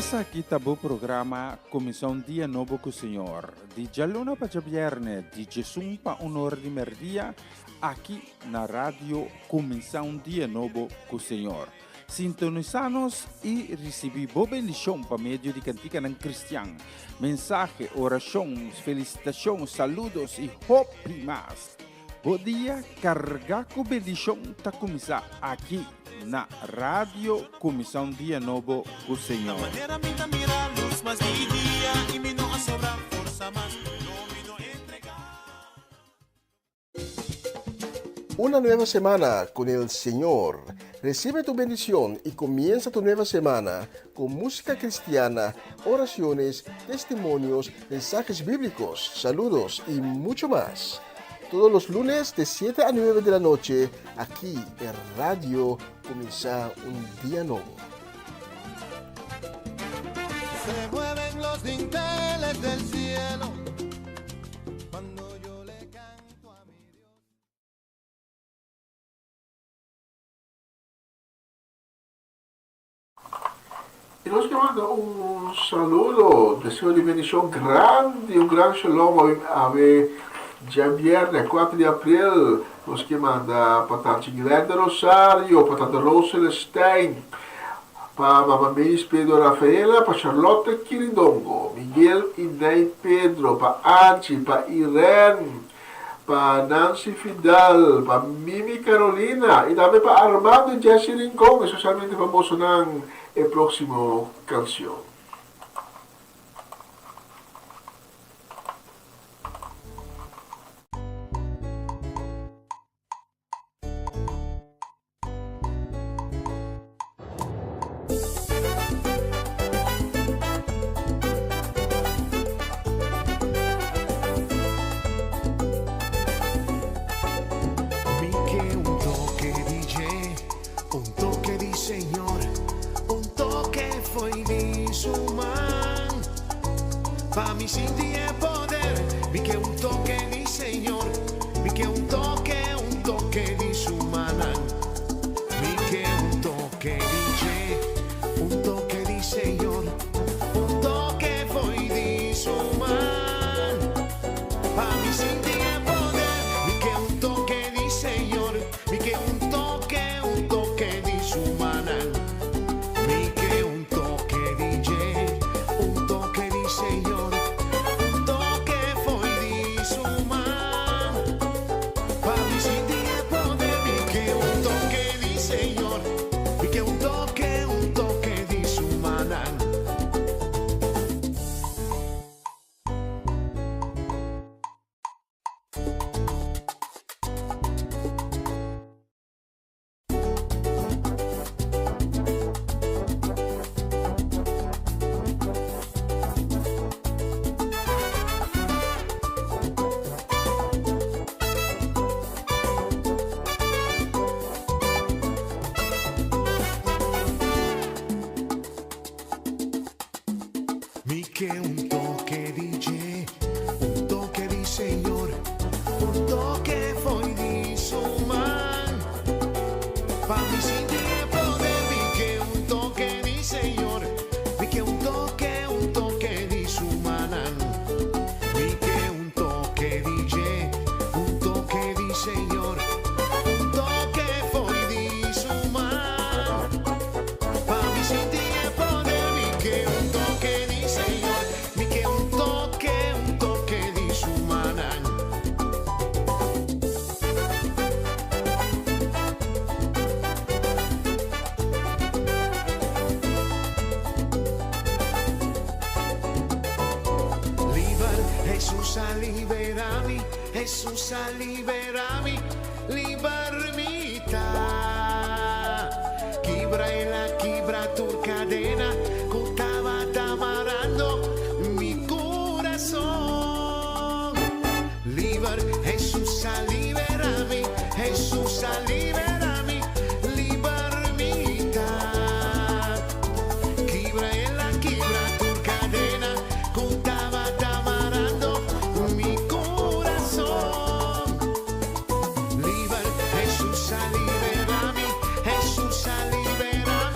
Esaki ta bo programa Kuminsá un Dia Nobo ku Señor, di djaluna pa djabièrnè di djesun pa un ora di mèrdia, aki na Radio Kuminsá un Dia Nobo ku Señor. Sintonisá nos i risibí bo bendishon pa medio di kantikanan kristian, mensahe, orashon, felisitashon, saludos i hopi mas. Bo dia kargá ku bendishon ta kuminsá aki na Radio Kuminsá un Dia Nobo ku Señor. Una nueva semana con el Señor. Recibe tu bendición y comienza tu nueva semana con música cristiana, oraciones, testimonios, mensajes bíblicos, saludos y mucho más. Todos los lunes de 7 a 9 de la noche, aquí en Radio Comienza un Día Nuevo. Se mueven los dinteles del cielo cuando yo le canto a mi Dios. Y nos ke manda un saludo, deseo di bendicion grandi, un gran shalom awe djabierne 4 di april. Nos ke manda pa Tanchi Glenda Rosario, pa Tanta Rose Celestijn, pa Mama Meis Pedro Rafaela, pa Charlotte Kiridongo, Miguel y Ney Pedro, pa Anchi, pa Irene, pa Nancy Fidal, pa Mimi Carolina y tambe pa Armando y Jessy Rincon, especialmente pa bosonan e proximo cancion. Mi ke un toke di dje, un toke di Señor, un toke fo'i di su man. Pa mi sinti e poder, mi ke un toke di Señor, mi ke un toke, un toke di su mannan. Mi ke un toke di dje, un toke di Señor, un toke fo'i di su man. Pa mi sinti e poder, mi ke un toke di Señor, mi ke un toke, un toke di su mannan. Mi ke un toke di dje, un toke di Señor, un toke fo'i di su man. Pa mi sinti e poder, mi ke un toke di Señor, mi ke un toke, un toke di su mannan. Mi ke un toke di dje, un toke di Señor, un toke fo'i di su man. Pa mi sinti e poder, mi ke un toke di Señor, mi ke un toke, un toke di su mannan. Mi ke un toke di dje, un toke di Señor, un toke fo'i di su man. Pa mi sinti e poder, mi ke un toke di Señor, mi ke un toke, un toke di su mannan. Liber, Hesus a libera mi, Hesus a libera mi, liber mi ta. Kibra el a kibra tur kadena ku tabata marando mi kurason. Liber, Hesus a libera mi, Hesus a libera mi, liber mi ta. Kibra el a kibra tur kadena ku tabata marando mi kurason. Liber, Hesus a libera mi, Hesus a libera.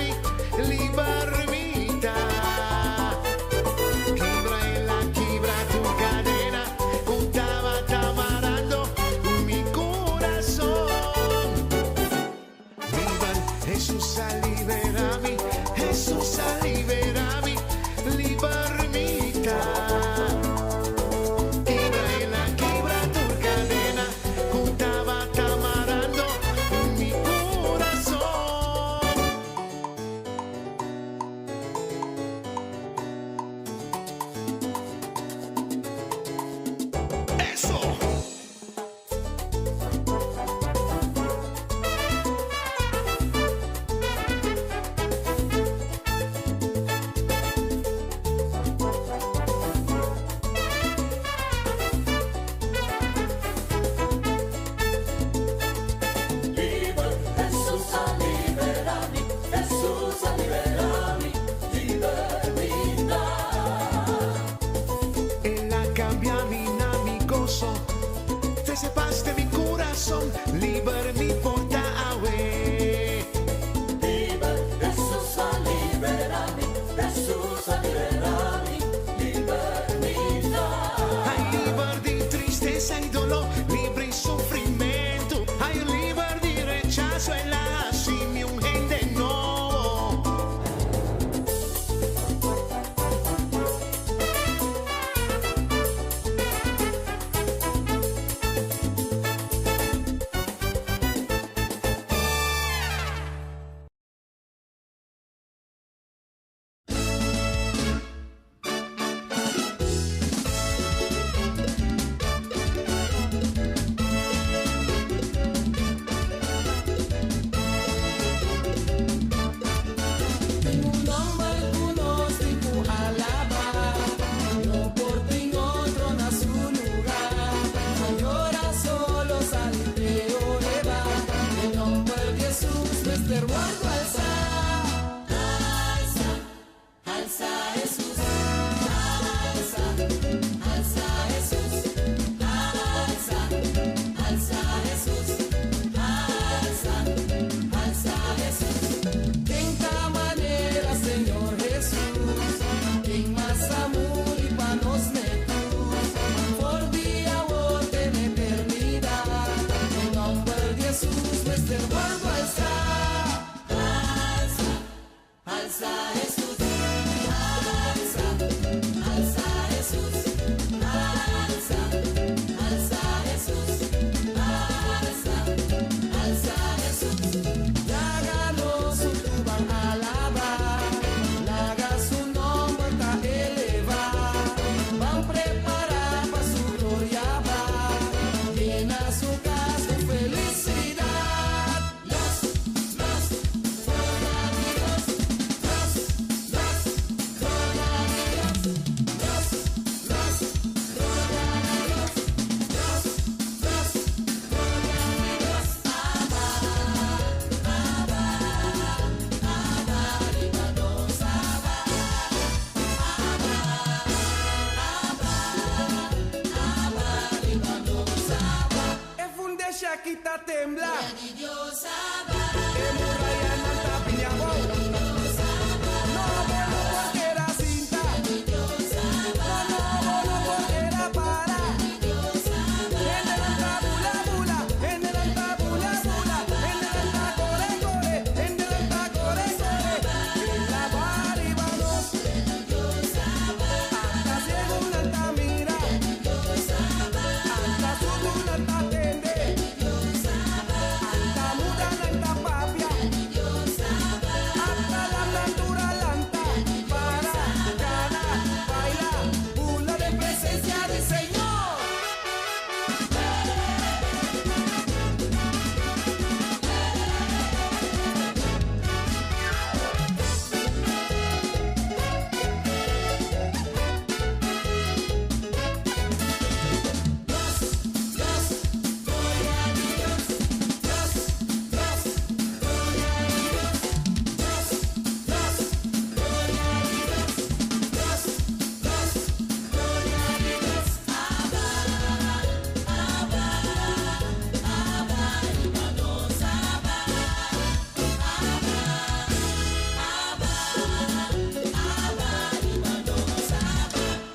aki ta tembla. E murayanan ta bini abou. No, bo no por keda sinta. No, no, bo no por keda para. Hendenan ta bula bula, hendenan ta bula bula, hendenan ta kore kore, hendenan ta kore kore. El a baha riba nos. Hasta siegunan ta mira. Hasta surdunan ta tende. Hasta mudanan ta papia. Hasta lamnan tur a lanta. Para, kana, baila, bula den presencia di Señor.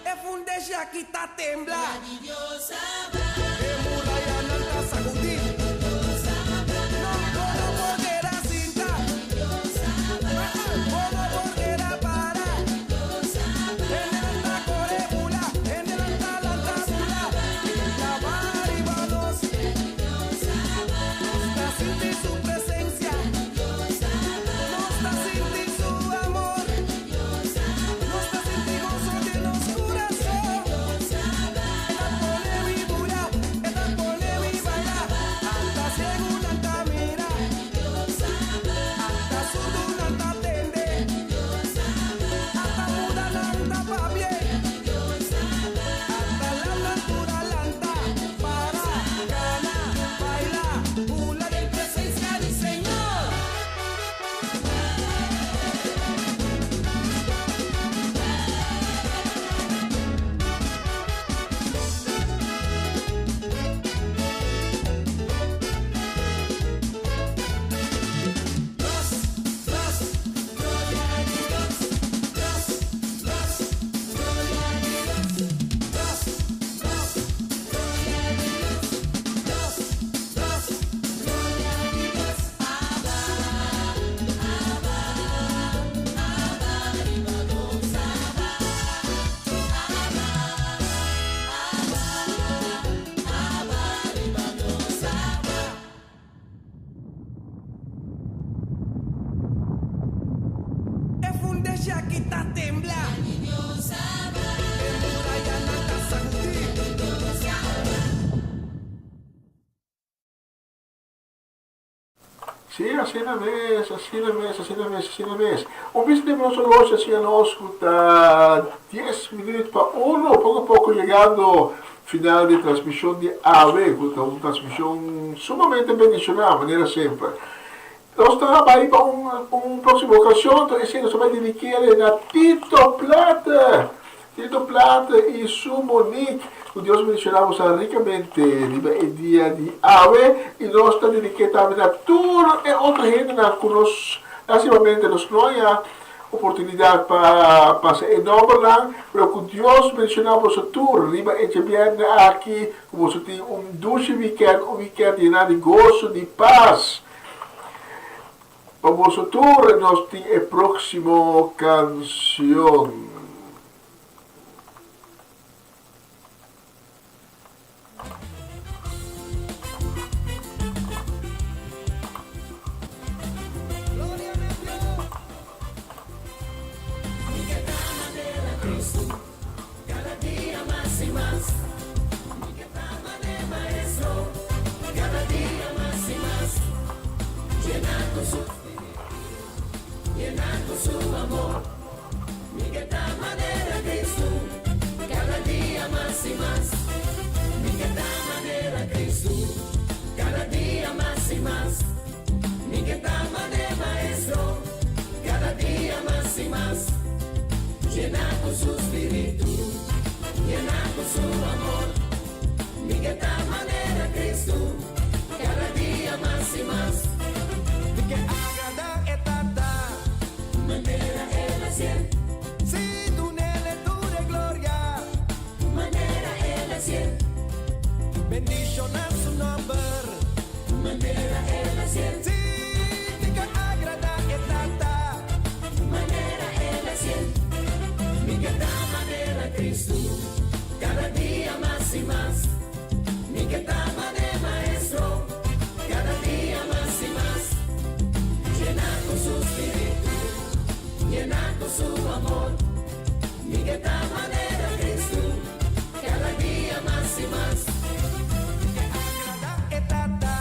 E fundeshi aki ta tembla. E murayanan ta sagudí. No, bo no por keda sinta. Bo no por keda para. Hendenan ta kore bula, hendenan ta lanta bula. El a baha riba nos. Nos ta sinti su presensia. Nos ta sinti su amor. Nos ta sinti goso den nos kurason. E ta pone mi bula, e ta pone mi baila. Hasta siegunan ta mira. Hasta surdunan ta tende. Hasta mudanan ta papia. Hasta lamnan tur a lanta. Para, kana, baila, bula den presensia di Señor. E fundeshi aki ta tembla. E murayanan ta sagudí. Sí, asina mes, asina mes, asina mes, asina mes. Un bista den nos horloge a siña nos cu ta dies minuut pa uno, poco a poco yegando final di e transmision di awe, cu ta un transmision sumamente bendiciona, manera semper. Nos ta bay pa un un proximo ocasion, enton esey nos ta bay dediquele na Tito Plater. Tito Plater y su Monique, cu Dios bendiciona boso ricamente riba e dia di awe y nos ta dedique tambe na tur e otro hendenan cu nos lastimamente nos no haya oportunidad pa pasa e nombernan, pero cu Dios bendiciona boso tur riba e djabierne aki, cu boso tin un dushi weekend, un weekend yena di goso, di paz. Pa boso tur nos tin e proximo cancion. Bendiciona su nomber. Manera el hacié. Si, tin cu agrada e Tata. Manera el hacié. Mi ke ta manera Cristo. Cada dia mas y mas. Mi ke ta manera Maestro. Cada dia mas y mas. Yena cu su spirito. Yena cu su amor. Mi ke ta manera Cristo. Cada dia mas y mas. Agrada e Tata.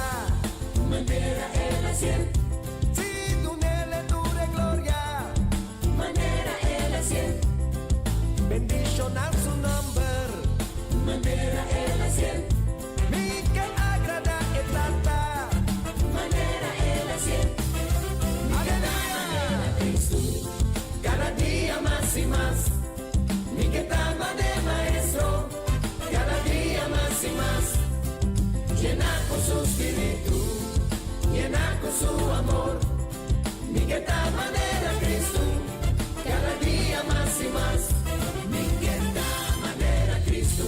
Manera el hacié. Si dun'Ele tur gloria. Manera el hacié. Bendiciona su nomber. Manera el hacié. Mi ke agrada e Tata. Manera el hacié. Manera Cristo. Cada dia mas y mas. Mi ke ta manera Maestro. Cada dia mas y mas. Yena cu su spirito. Yena cu su amor. Mi ke ta manera Cristo. Cada dia mas y mas. Mi ke ta manera Cristo.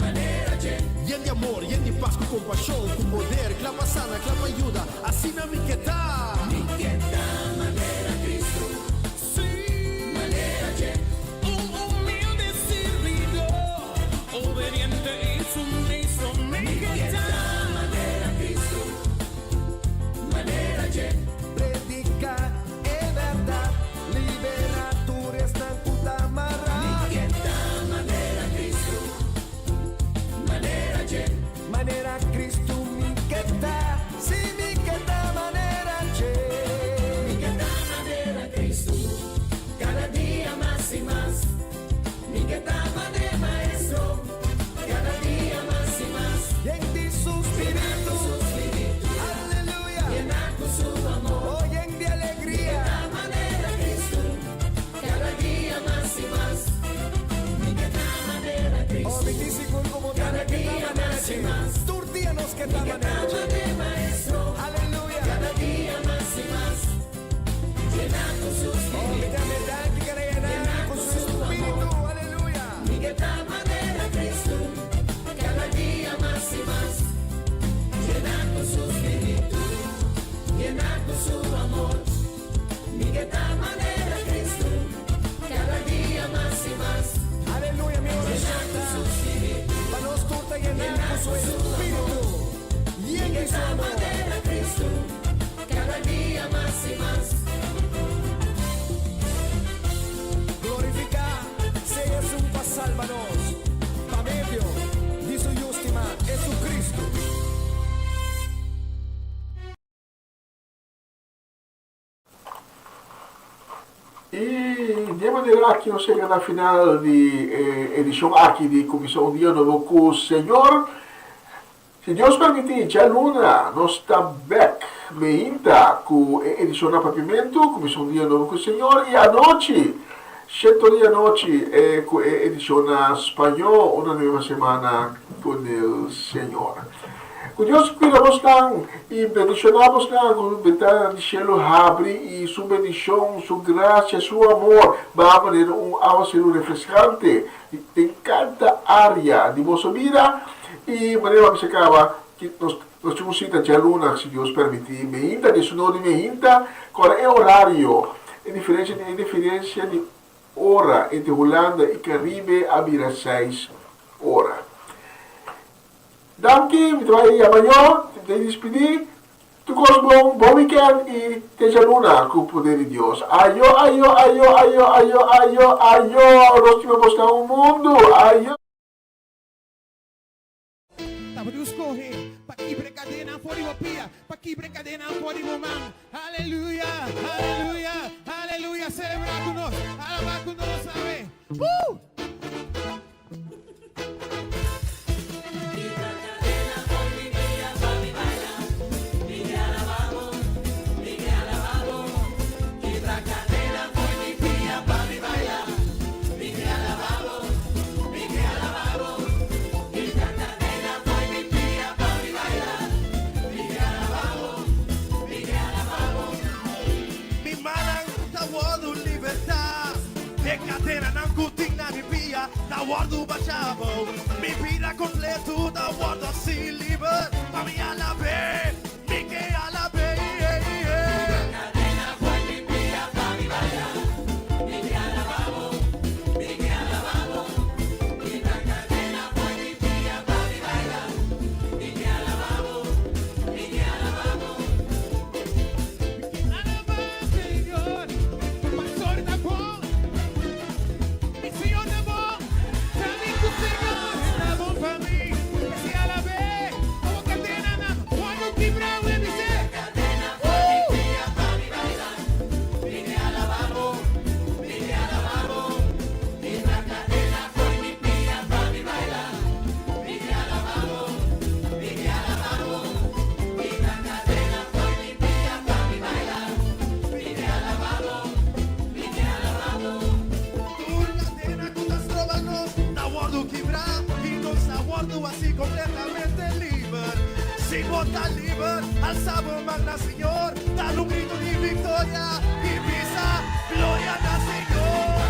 Manera dje. Yen di amor, yen di paz, cu compasion, cu poder, cla pa sana, cla pa yuda, asina mi ke ta. Mi ke ta manera Cristo. Si. Manera dje. Un humilde sirbidor, obediente y sumiso, mi ke ta manera Cristo. Manera dje. Predica e berdad, libera tur esnan cu ta mara. Mi ke ta manera Cristo. Manera dje. Manera Cristo mi ke ta. Si mi ke ta manera dje. Mi ke ta manera Cristo. Cada dia mas y mas. Mi ke ta manera Maestro. Cada dia mas y mas. Yen di su spirito. Aleluya. Yena cu su amor. Oh, yen di alegria. Mi ke ta manera Cristo. Cada dia mas y mas. Mi ke ta manera Cristo. Oh, mi sigur como cada dia mas y mas. Tur dia nos ke ta manera Maestro. Aleluya. Cada dia mas y mas. Yena cu su spirito. Yena cu su spirito. Aleluya. Mi ke ta manera Cristo. Cada dia mas y mas. Yena cu su spirito. Yena cu su amor. Mi ke ta manera Cristo. Cada dia mas y mas. Aleluya, mi oracion ta. Pa nos tur ta yena cu su spirito. Yen di su amor. Manera Cristo. Cada dia mas y mas. Glorifica sea esun cu a salba nos, pa medio di su Yiu stima, Jesucristo. Y di e manera aki nos yega na final di e edicion aki di Cuminsa un Dia Nobo cu Señor. Si Dios permiti, djaluna nos ta bek meinta cu e edicion na Papiamento, Cuminsa un Dia Nobo cu Señor, y anochi, shete di anochi, cu e edicion na Spañó, Una Nueva Semana con el Señor. Cu Dios cuida bosnan y bendiciona bosnan cu bentana di cielo habri y su bendicion, su gracia, su amor ba manera un awaceru refrescante den cada area di boso bida. Y manera mi sa caba, nos nos tin un cita djaluna, si Dios permiti, meinta, diesunor di meinta, cora e horario, e diferencia e diferencia di ora entre Hulanda y Caribe a bira seis ora. Danki, mi ta bai yama yo, mi ta dispidi. Tur kos bon, bon weekend y te djaluna ku poder di Dios. Ayo, ayo, ayo, ayo, ayo, ayo, ayo, nos tin pa bosnan un mundu, ayo. Tabata un skohe pa kibra e kadenanan for di bo pia, pa kibra e kadenanan for di bo man. Aleluya, aleluya, aleluya. Selebrá ku nos, alabá ku nos awe. Woo! Mi mannan ta wòrdu libertá. E kadenanan ku tin na mi pia. Wordu bashá abou. Mi bida kompleto ta wordu hasí liber pa mi alab'é, mi ke alab'é. Alabá Señor, pastor ta bon. Mi Señor ta bon. Sabi ku Señor ta bon pa mi. P'esei alab'é, awor kadenanan wòrdu kibrá, mi bis'é. Tur kadena ku ta stroba nos ta wòrdu kibrá i nos ta wòrdu hasí kompletamente liber. Si bo ta liber, alsa bo man na Señor, dal un gritu di viktoria i bisa, Gloria na Señor!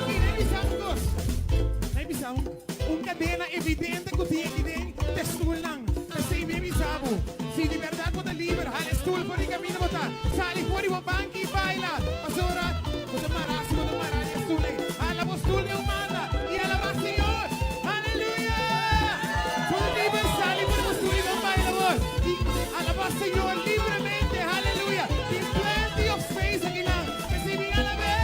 Mira e bisa un kos. Na e bisa un, un kadena evidente ku tin aki den te stulnan. P'esei mi a bisa bo, si di bèrdat bo ta liber, hala e stul for di kaminda bo ta. Sali for di bo banki i baila. Pasobra bo ta mará si bo ta mará di e stul ei. Hala bo stul den un banda i alabá Señor. Aleluya! Bo ta liber, sali for di bo stul i bo baila bo. I alabá Señor libremente. Aleluya! Tin plenty of space akinan. P'esei mi alab'é!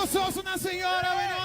gososo na Señor, awe nochi.